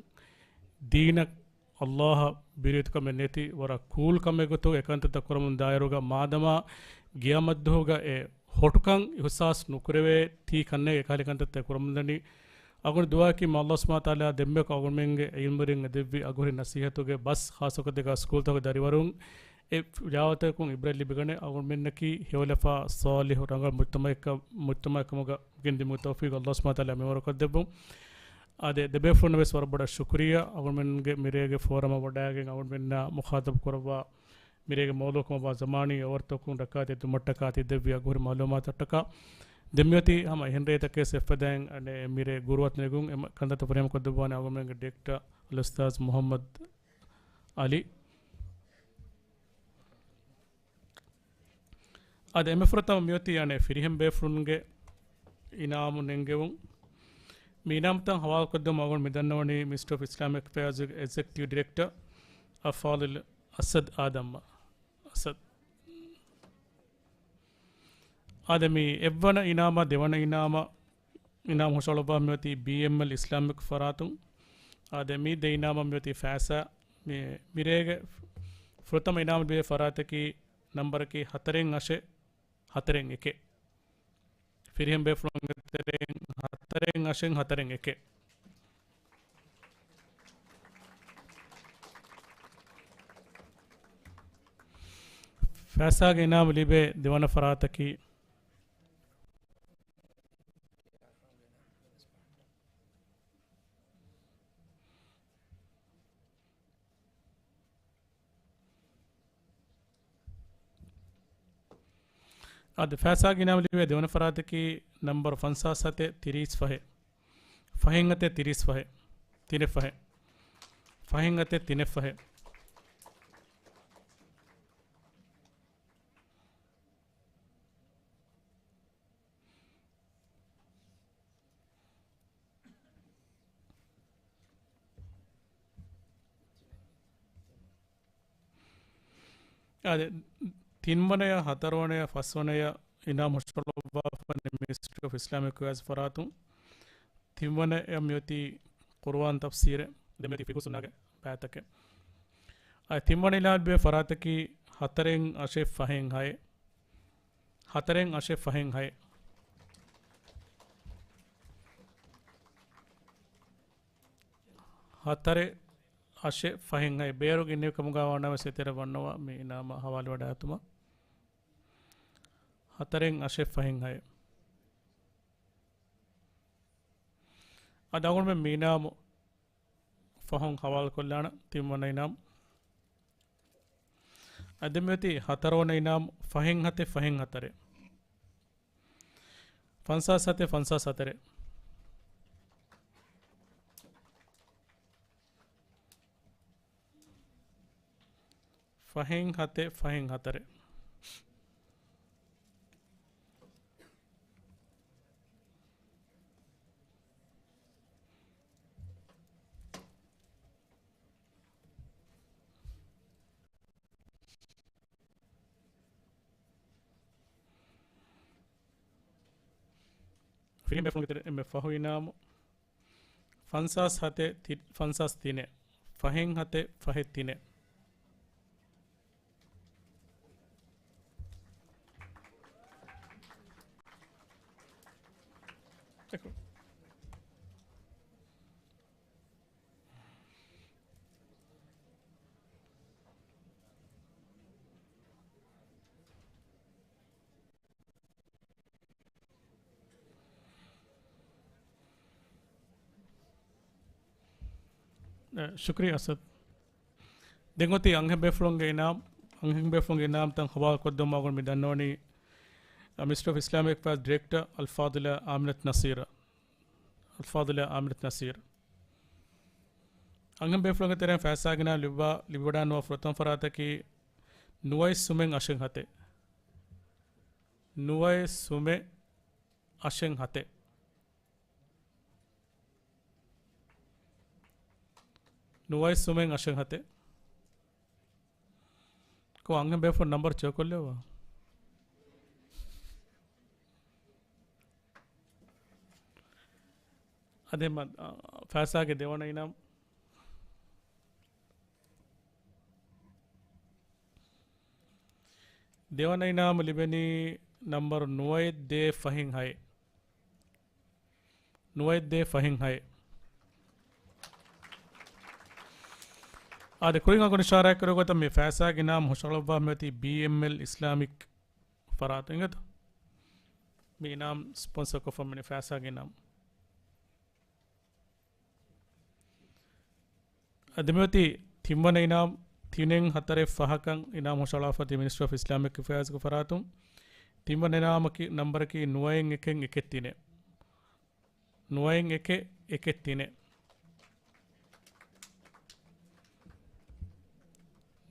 ދީނަށް ﷲ އަށް ބިރުވެތިކަމެއް ނެތި ވަރަށް ކޫލް ކަމެއް ގޮތުގަ އެކަންތައްތައް ކުރަމުން ދާއިރުގަ މާދަމާ ގިޔަމަށްދުވަހުގަ އެ ހޮޓުކަން އިޙްސާސް ނުކުރެވޭ ތީ ކަންނޭނގެ އެކަހަލަ ކަންތައްތައް ކުރަމުންދަނީ. އަޅުގަނޑު ދުޢާއަކީ މާ ﷲ ސުބްޙާނަހޫ ވަތަޢާލާ ދެންމެ އަޅުގަނޑުމެންގެ ޢިލްމުވެރިން އެދެއްވި އަގުހުރި ނަޞީޙަތުގެ ބަސް ޚާއްޞަކޮށް ދެގާ ސްކޫލްތަކުގެ ދަރިވަރުން އެ ފިލާވަތަކުން ޢިބްރަތް ލިބިގަނެ އަޅުގަނޑުމެންނަކީ ހެޔޮލަފާ ޞާލިޙު ރަނގަޅު މުޖްތަމަޢެއްކަ-، މުޖްތަމަޢެއްކަމުގަ ގެންދިއުމުގެ ތައުފީޤު ﷲ ސުބްޙާނަހޫ ވަތަޢާލާ މިންވަރު ކޮށްދެއްވުން. އާދެ، ދެބޭފުޅުންނަށް ވެސް ވަރަށް ބޮޑަށް ޝުކުރިއްޔާ އަޅުގަނޑުމެންގެ މިރޭގެ ފޯރަމަށް ވަޑައިގެން އަޅުގަނޑުމެންނާ މުޚާޠަބު ކުރައްވާ މިރޭގެ މައުޟޫޢަކަށް ވާ ޒަމާނީ އޮވަރތަކުން ރައްކާތެރި ދެއްވުމަށްޓަކާ ތި ދެއްވި އަގުހުރި މަޢުލޫމާތަށްޓަކާ. ދެން މިއޮތީ ހަމަ އެހެން ރޭތަކެއް އެއްފަދައިން އަނެއް މިރޭ ގުރުއަތު ނެގުން އެ މަ-، ކަންތައްތައް ފުރިހަމަ ކޮށްދެއްވާނެ އަޅުގަނޑުމެންގެ ޑިރެކްޓަރ އަލްއުސްތާޛު މުޙައްމަދު އަލީ. އަދި އެންމެ ފުރަތަމަ މިއޮތީ އަނެއް ފިރިހެން ބޭފުޅުންގެ އިނާމު ނެންގެވުން. މި އިނާމުތައް ހަވާލުކޮށްދެއްވުމަށް އަޅުގަނޑު މި ދަންނަވަނީ މިނިސްޓްރީ އޮފް އިސްލާމިކް އެފެއާޒުގެ އެގްޒެކެޓިވް ޑިރެކްޓަރ އަލްފާޟިލް އަސަދް އާދަމްއަށް. އަސަދް. އާދެ، މި އެއްވަނަ އިނާމާ ދެވަނަ އިނާމަށް އިނާމު ހުށަހަޅުއްވާ މިއޮތީ ބީއެމްއެލް އިސްލާމިކް ފަރާތުން. އާދެ، މި ދެ އިނާމަށް މިއޮތީ ފައިސާ. މި، މިރޭގެ ފުރަތަމަ އިނާމު ލިބޭ ފަރާތަކީ ނަންބަރަކީ ހަތަރެއް އަށެއް ހަތަރެއް އެކެއް. ފިރިހެން ބޭފުޅުންގެ ތެރެއިން ހަތަރެއް އަށެއް ހަތަރެއް އެކެއް. ފައިސާގެ އިނާމު ލިބޭ ދެވަނަ ފަރާތަކީ، އަދި ފައިސާގެ އިނާމު ލިބޭ ދެވަނަ ފަރާތަކީ ނަންބަރު ފަންސާސް ހަތެއް ތިރީސް ފަހެއް. ފަހެއް ހަތެއް ތިރީސް ފަހެއް. ތިނެއް ފަހެއް. ފަހެއް ހަތެއް ތިނެއް ފަހެއް. އާދެ، ތިންވަނަޔަށް، ހަތަރުވަނަޔަށް، ފަސްވަނަޔަށް އިނާމު ހުށަހަޅުއްވާފަ މިނިސްޓްރީ އޮފް އިސްލާމިކް އެފެއާޒް ފަރާތުން. ތިންވަނަޔަށް މިއޮތީ ޤުރުއާން ތަފްސީރެއް، ދެން މިއޮތީ ފިޤުހު ސުންނާގެ ބައިތަކެއް. އާ، ތިންވަނަ އިނާމު ލިބޭ ފަރާތަކީ ހަތަރެއް އަށެއް ފަހެއް ހައެއް. ހަތަރެއް އަށެއް ފަހެއް ހައެއް. ހަތަރެއް އަށެއް ފަހެއް ހައެއް. ބޭރުގެ އިންނެވި ކަމުގަ ވާނަމަވެސް އެތެރެ ވަންނަވާ މި އިނާމަށް ހަވާލުވެވަޑައިގަތުމަށް. ހަތަރެއް އަށެއް ފަހެއް ހައެއް. އަދި އަޅުގަނޑުމެން މި އިނާމު ފަހުން ހަވާލުކޮށްލާނަން ތިންވަނަ އިނާމު. އަދި މިއޮތީ ހަތަރުވަނަ އިނާމު ފަހެއް ހަތެއް ފަހެއް ހަތަރެއް. ފަންސާސް ހަތެއް ފަންސާސް ހަތަރެއް. ފަހެއް ހަތެއް ފަހެއް ހަތަރެއް. ފިރިހެން ބޭފުޅުންގެ ތެރެއިން އެންމެ ފަހު އިނާމު ފަންސާސް ހަތެއް ތި-، ފަންސާސް ތިނެއް. ފަހެއް ހަތެއް ފަހެއް ތިނެއް. އެ، ޝުކުރިއްޔާ އަސަދް. ދެން އޮތީ އަންހެން ބޭފުޅުންގެ އިނާމް، އަންހެން ބޭފުޅުންގެ އިނާމްތައް ހަވާލުކޮށްދެއްވުމަށް އަޅުގަނޑު މި ދަންނަވަނީ، އަ، މިނިސްޓްރީ އޮފް އިސްލާމިކް އެފެއާޒް ޑިރެކްޓަރ އަލްފާޟިލާ އާމިނަތު ނަޞީރަށް. އަލްފާޟިލާ އާމިނަތު ނަޞީރު. އަންހެން ބޭފުޅުންގެ ތެރެއިން ފައިސާގެ އިނާމް ލިބިވާ، ލިބިވަޑައިގަންނަވާ ފުރަތަމަ ފަރާތަކީ ނުވައެއް ސުމެއް އަށެއް ހަތެއް. ނުވައެއް ސުމެއް އަށެއް ހަތެއް. ނުވައެއް ސުމެއް އަށެއް ހަތެއް. ކޮ އަންހެން ބޭފުޅުން ނަންބަރު ޗެކް ކޮށްލެއްވާ. އަދި މަ-، އާ، ފައިސާގެ ދެވަނަ އިނާމް. ދެވަނަ އިނާމު ލިބެނީ ނަންބަރު ނުވައެއް ދޭއް ފަހެއް ހައެއް. ނުވައެއް ދޭއް ފަހެއް ހައެއް. އާދެ، ކުރިން އަޅުގަނޑު އިޝާރާތް ކުރި ގޮތަށް މި ފައިސާގެ އިނާމް ހުށަހަޅައްވާ މިއޮތީ ބީއެމްއެލް އިސްލާމިކް ފަރާތުން އިނގޭތޯ. މި އިނާމް ސްޕޮންސަރ ކޮށްފަ މި ފައިސާގެ އިނާމް. އަދި މިއޮތީ ތިންވަނަ އިނާމް، ތިނެއް ހަތަރެއް ފަހަކަށް އިނާމް ހުށަހަޅާފައި މިނިސްޓްރީ އޮފް އިސްލާމިކް އެފެއާޒްގެ ފަރާތުން. ތިންވަނަ އިނާމަކީ، ނަންބަރަކީ ނުވައެއް އެކެއް އެކެއް ތިނެއް. ނުވައެއް އެކެއް އެކެއް ތިނެއް.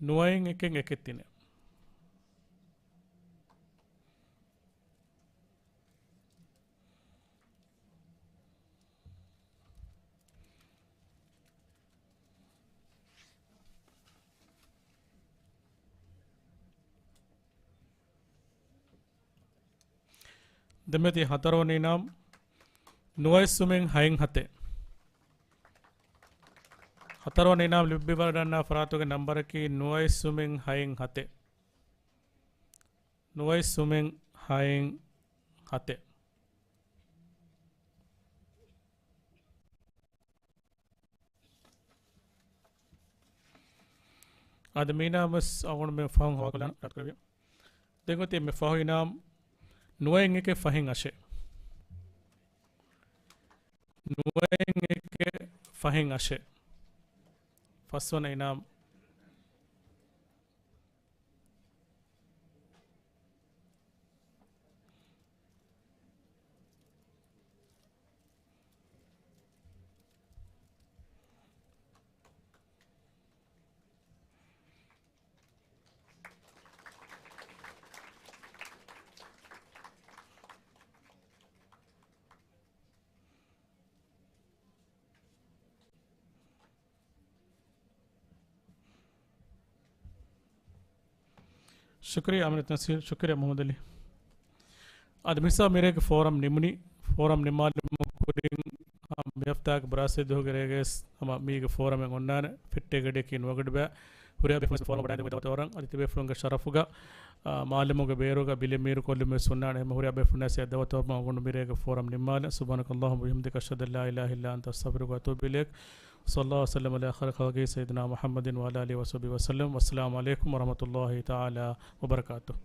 ނުވައެއް އެކެއް އެކެއް ތިނެއް. ދެން މިއޮތީ ހަތަރުވަނަ އިނާމް، ނުވައެއް ސުމެއް ހައެއް ހަތެއް. ހަތަރުވަނަ އިނާމް ލިބިވަޑަންނަވާ ފަރާތުގެ ނަންބަރަކީ ނުވައެއް ސުމެއް ހައެއް ހަތެއް. ނުވައެއް ސުމެއް ހައެއް ހަތެއް. އާދެ، މީނާ ވެސް އަޅުގަނޑު މި ފަހުން ހަވާކޮށްލާނަން. ދެން އޮތީ މި ފަހު އިނާމް ނުވައެއް އެކެއް ފަހެއް އަށެއް. ނުވައެއް އެކެއް ފަހެއް އަށެއް. ފަސްވަނަ އިނާމް. ޝުކުރިއްޔާ އަމިނަތު ނަސީރު، ޝުކުރިއްޔާ މުހައްމަދު އަލީ. އަދި މިސާ މިރޭގެ ފޯރަމް ނިމުނީ، ފޯރަމް ނިމާލުމުގެ ކުރިން، އާ، މި ހަފްތާގެ ބުރާސް ދުވަހުގެ ރޭގައި ވެސް ހަމަ މީގެ ފޯރަމެއް އޮންނާނެ، ފިއްޓޭ ގަޑިއަކީ ނުވަގަޑިބައި. ހުރިހާ ބޭފުޅުން ފޯރަމަށް ވަޑައިގެން ދައުވަތު އަޅަން. އަދި ތިބޭފުޅުންގެ ޝަރަފުގަ، އާ، މާލަމުގެ ބޭރުގަ ބިލެއް މީރު ކޮށްލުމެއް ވެސް އޮންނާނެ. އެހެން ހުރިހާ ބޭފުޅުންނާ ސިޔާ ދައުވަތު އަޅަމުން މިރޭގެ ފޯރަމް ނިންމާލަން. سبحانك اللهم وبحمدك، أشهد أن لا إله إلا أنت، أستغفرك وأتوب إليك. وصلى الله وسلم على خير خلقه سيدنا محمد وعلى آله وصحبه وسلم. والسلام عليكم ورحمة الله تعالى وبركاته.